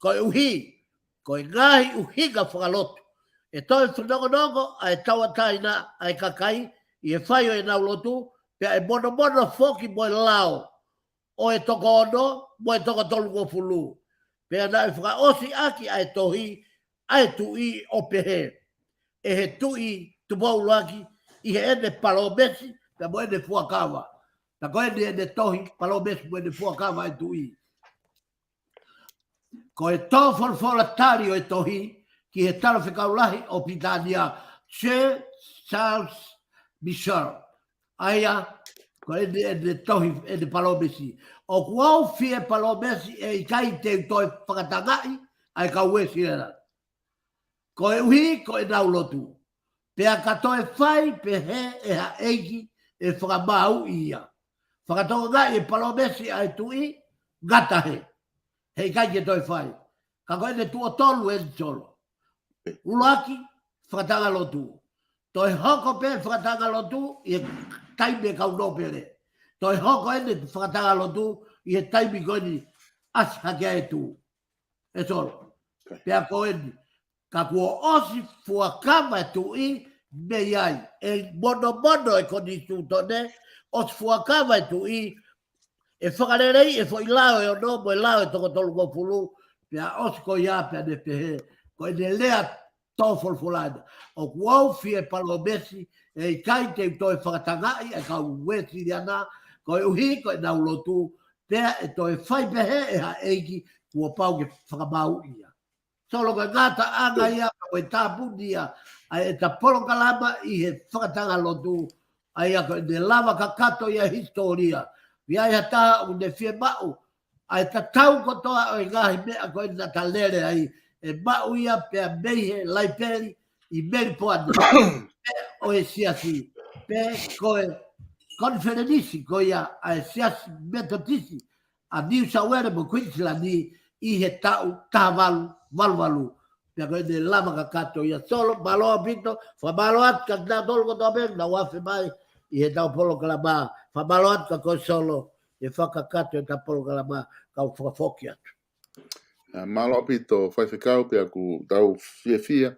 Koeʻuhi, ko e ngaahi ʻuhinga fakalotu, ʻe toe fanongonongo ʻa e tauʻatāina ʻa e kakai ʻi he fai ʻo ʻenau lotu, pea ʻe monomono foki mo e lao ʻo e toko ono mo e toko tolungofulu. Pea naʻe fakaʻosi ʻaki ʻa e tohi ʻa e tuʻi ʻo pehē, ʻe he Tuʻi Tupou ʻUluaki, ʻi heʻene palōmesi pea mo ʻene fuakava. Pea ko eni ʻene tohi palōmesi mo ʻene fuakava ʻa e tuʻi. Ko e tō folofola tali ʻo e tohi ki he Talafekau Lahi ʻo Pilitānia, Sir Charles Michell. ʻA ia, ko eni ʻene tohi, ʻene palōmesi. ʻOku ou fie palōmesi ʻe ʻikai te u toe fakatangaʻi ʻa e kau Uēsiliana, koeʻuhi ko ʻenau lotu. Pea ka toe fai pehē ʻe ha ʻeiki ʻe fakamāuʻi ia. Fakatokangaʻi e palōmesi ʻa e tuʻi, ngata hē. He ʻikai ke toe fai. Ka ko ʻene tuʻo tolu eni, Solo. ʻUluaki, fakataʻanga lotu. Toe hoko pē fakataʻanga lotu ʻi he taimi e kau nōpele. Toe hoko eni fakataʻanga lotu ʻi he taimi ko eni ʻasi hake ai e tuʻi. ʻE Solo. Pea ko eni, ka kuo ʻosi fuakava e tuʻi mei ai, ʻe monomono e konisitūtone, ʻosi fuakava e tuʻi, ʻe fakaleleiʻi e foʻi lao ʻe ono mo e lao ʻe toko tolungofulu, pea ʻosi ko ia pea ne pehē, ko ʻene lea tō folofola ena. ʻOku ou fie palōmesi ʻe ʻikai te u toe fakatangaʻi ʻa e kau Uēsiliana, koeʻuhi ko ʻenau lotu, pea ʻe toe fai pehē ʻe ha ʻeiki kuo pau ke fakamāuʻi ia. Solo, ko e ngataʻanga ia, ko e tāpuni ia ʻa ʻeta polokalama ʻi he fakataʻanga lotu, ʻa ia ko ʻene lava kakato ia hisitōlia. ʻI ai ha taha ʻoku ne fiemaʻu ʻa e tatau kotoa ʻo e ngaahi meʻa ko ē naʻa ta lele ai, ʻe maʻu ia pea mei he laipeli ʻi Melipoane, pe ʻo e siasi, pe ko e konifelenisi ko ia ʻa e Siasi Metotisi ʻa New South Wales mo Queensland ʻi he taʻu taha valu valu valu. Pea ko ʻene lava kakato ia, Solo, mālō ʻaupito, fakamālō atu kia kinautolu kotoa pē naʻa nau afe mai ʻi heʻetau polokalama, fakamālō atu kia koe Solo, ʻi he fakakakato ʻeta polokalama, kau fakafoki atu. ʻA, mālō ʻaupito Faifekau, pea ʻoku tau fiefia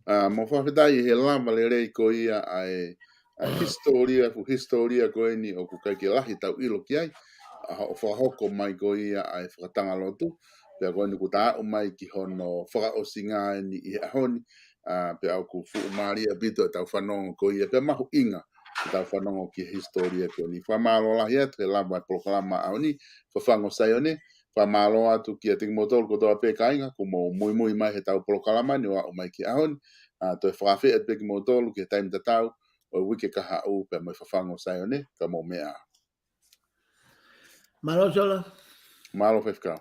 ʻA, mo fakafetaʻi he lava lelei ko ia ʻa e, ʻa e hisitōlia, fuʻu hisitōlia ko eni ʻoku ʻikai ke lahi tau ʻilo ki ai, ʻa hoʻo fakahoko mai ko ia ʻa e fakatanga lotu, pea ko eni kuo ta aʻu mai ki hono fakaʻosinga eni ʻi he ʻaho ni, ʻa, pea ʻoku fuʻu mālie ʻaupito ʻetau fanongo ko ia, pea mahuʻinga ʻetau fanongo ki he hisitōlia ko eni. Fakamālō lahi atu he lava e polokalama ʻaho ni, Fafangu ʻo Saione, fakamālō atu kiate kimoutolu kotoa pē kāinga, kuo mou muimui mai heʻetau polokalama ni ʻo aʻu mai ki he ʻaho ni, ʻa, toe fakaafeʻi atu pē kimoutolu ki he taimi tatau ʻo e uike kahaʻu pea mo e Fafangu ʻo Saione, ka mou meʻa. Mālō Sola. Mālō Faifekau.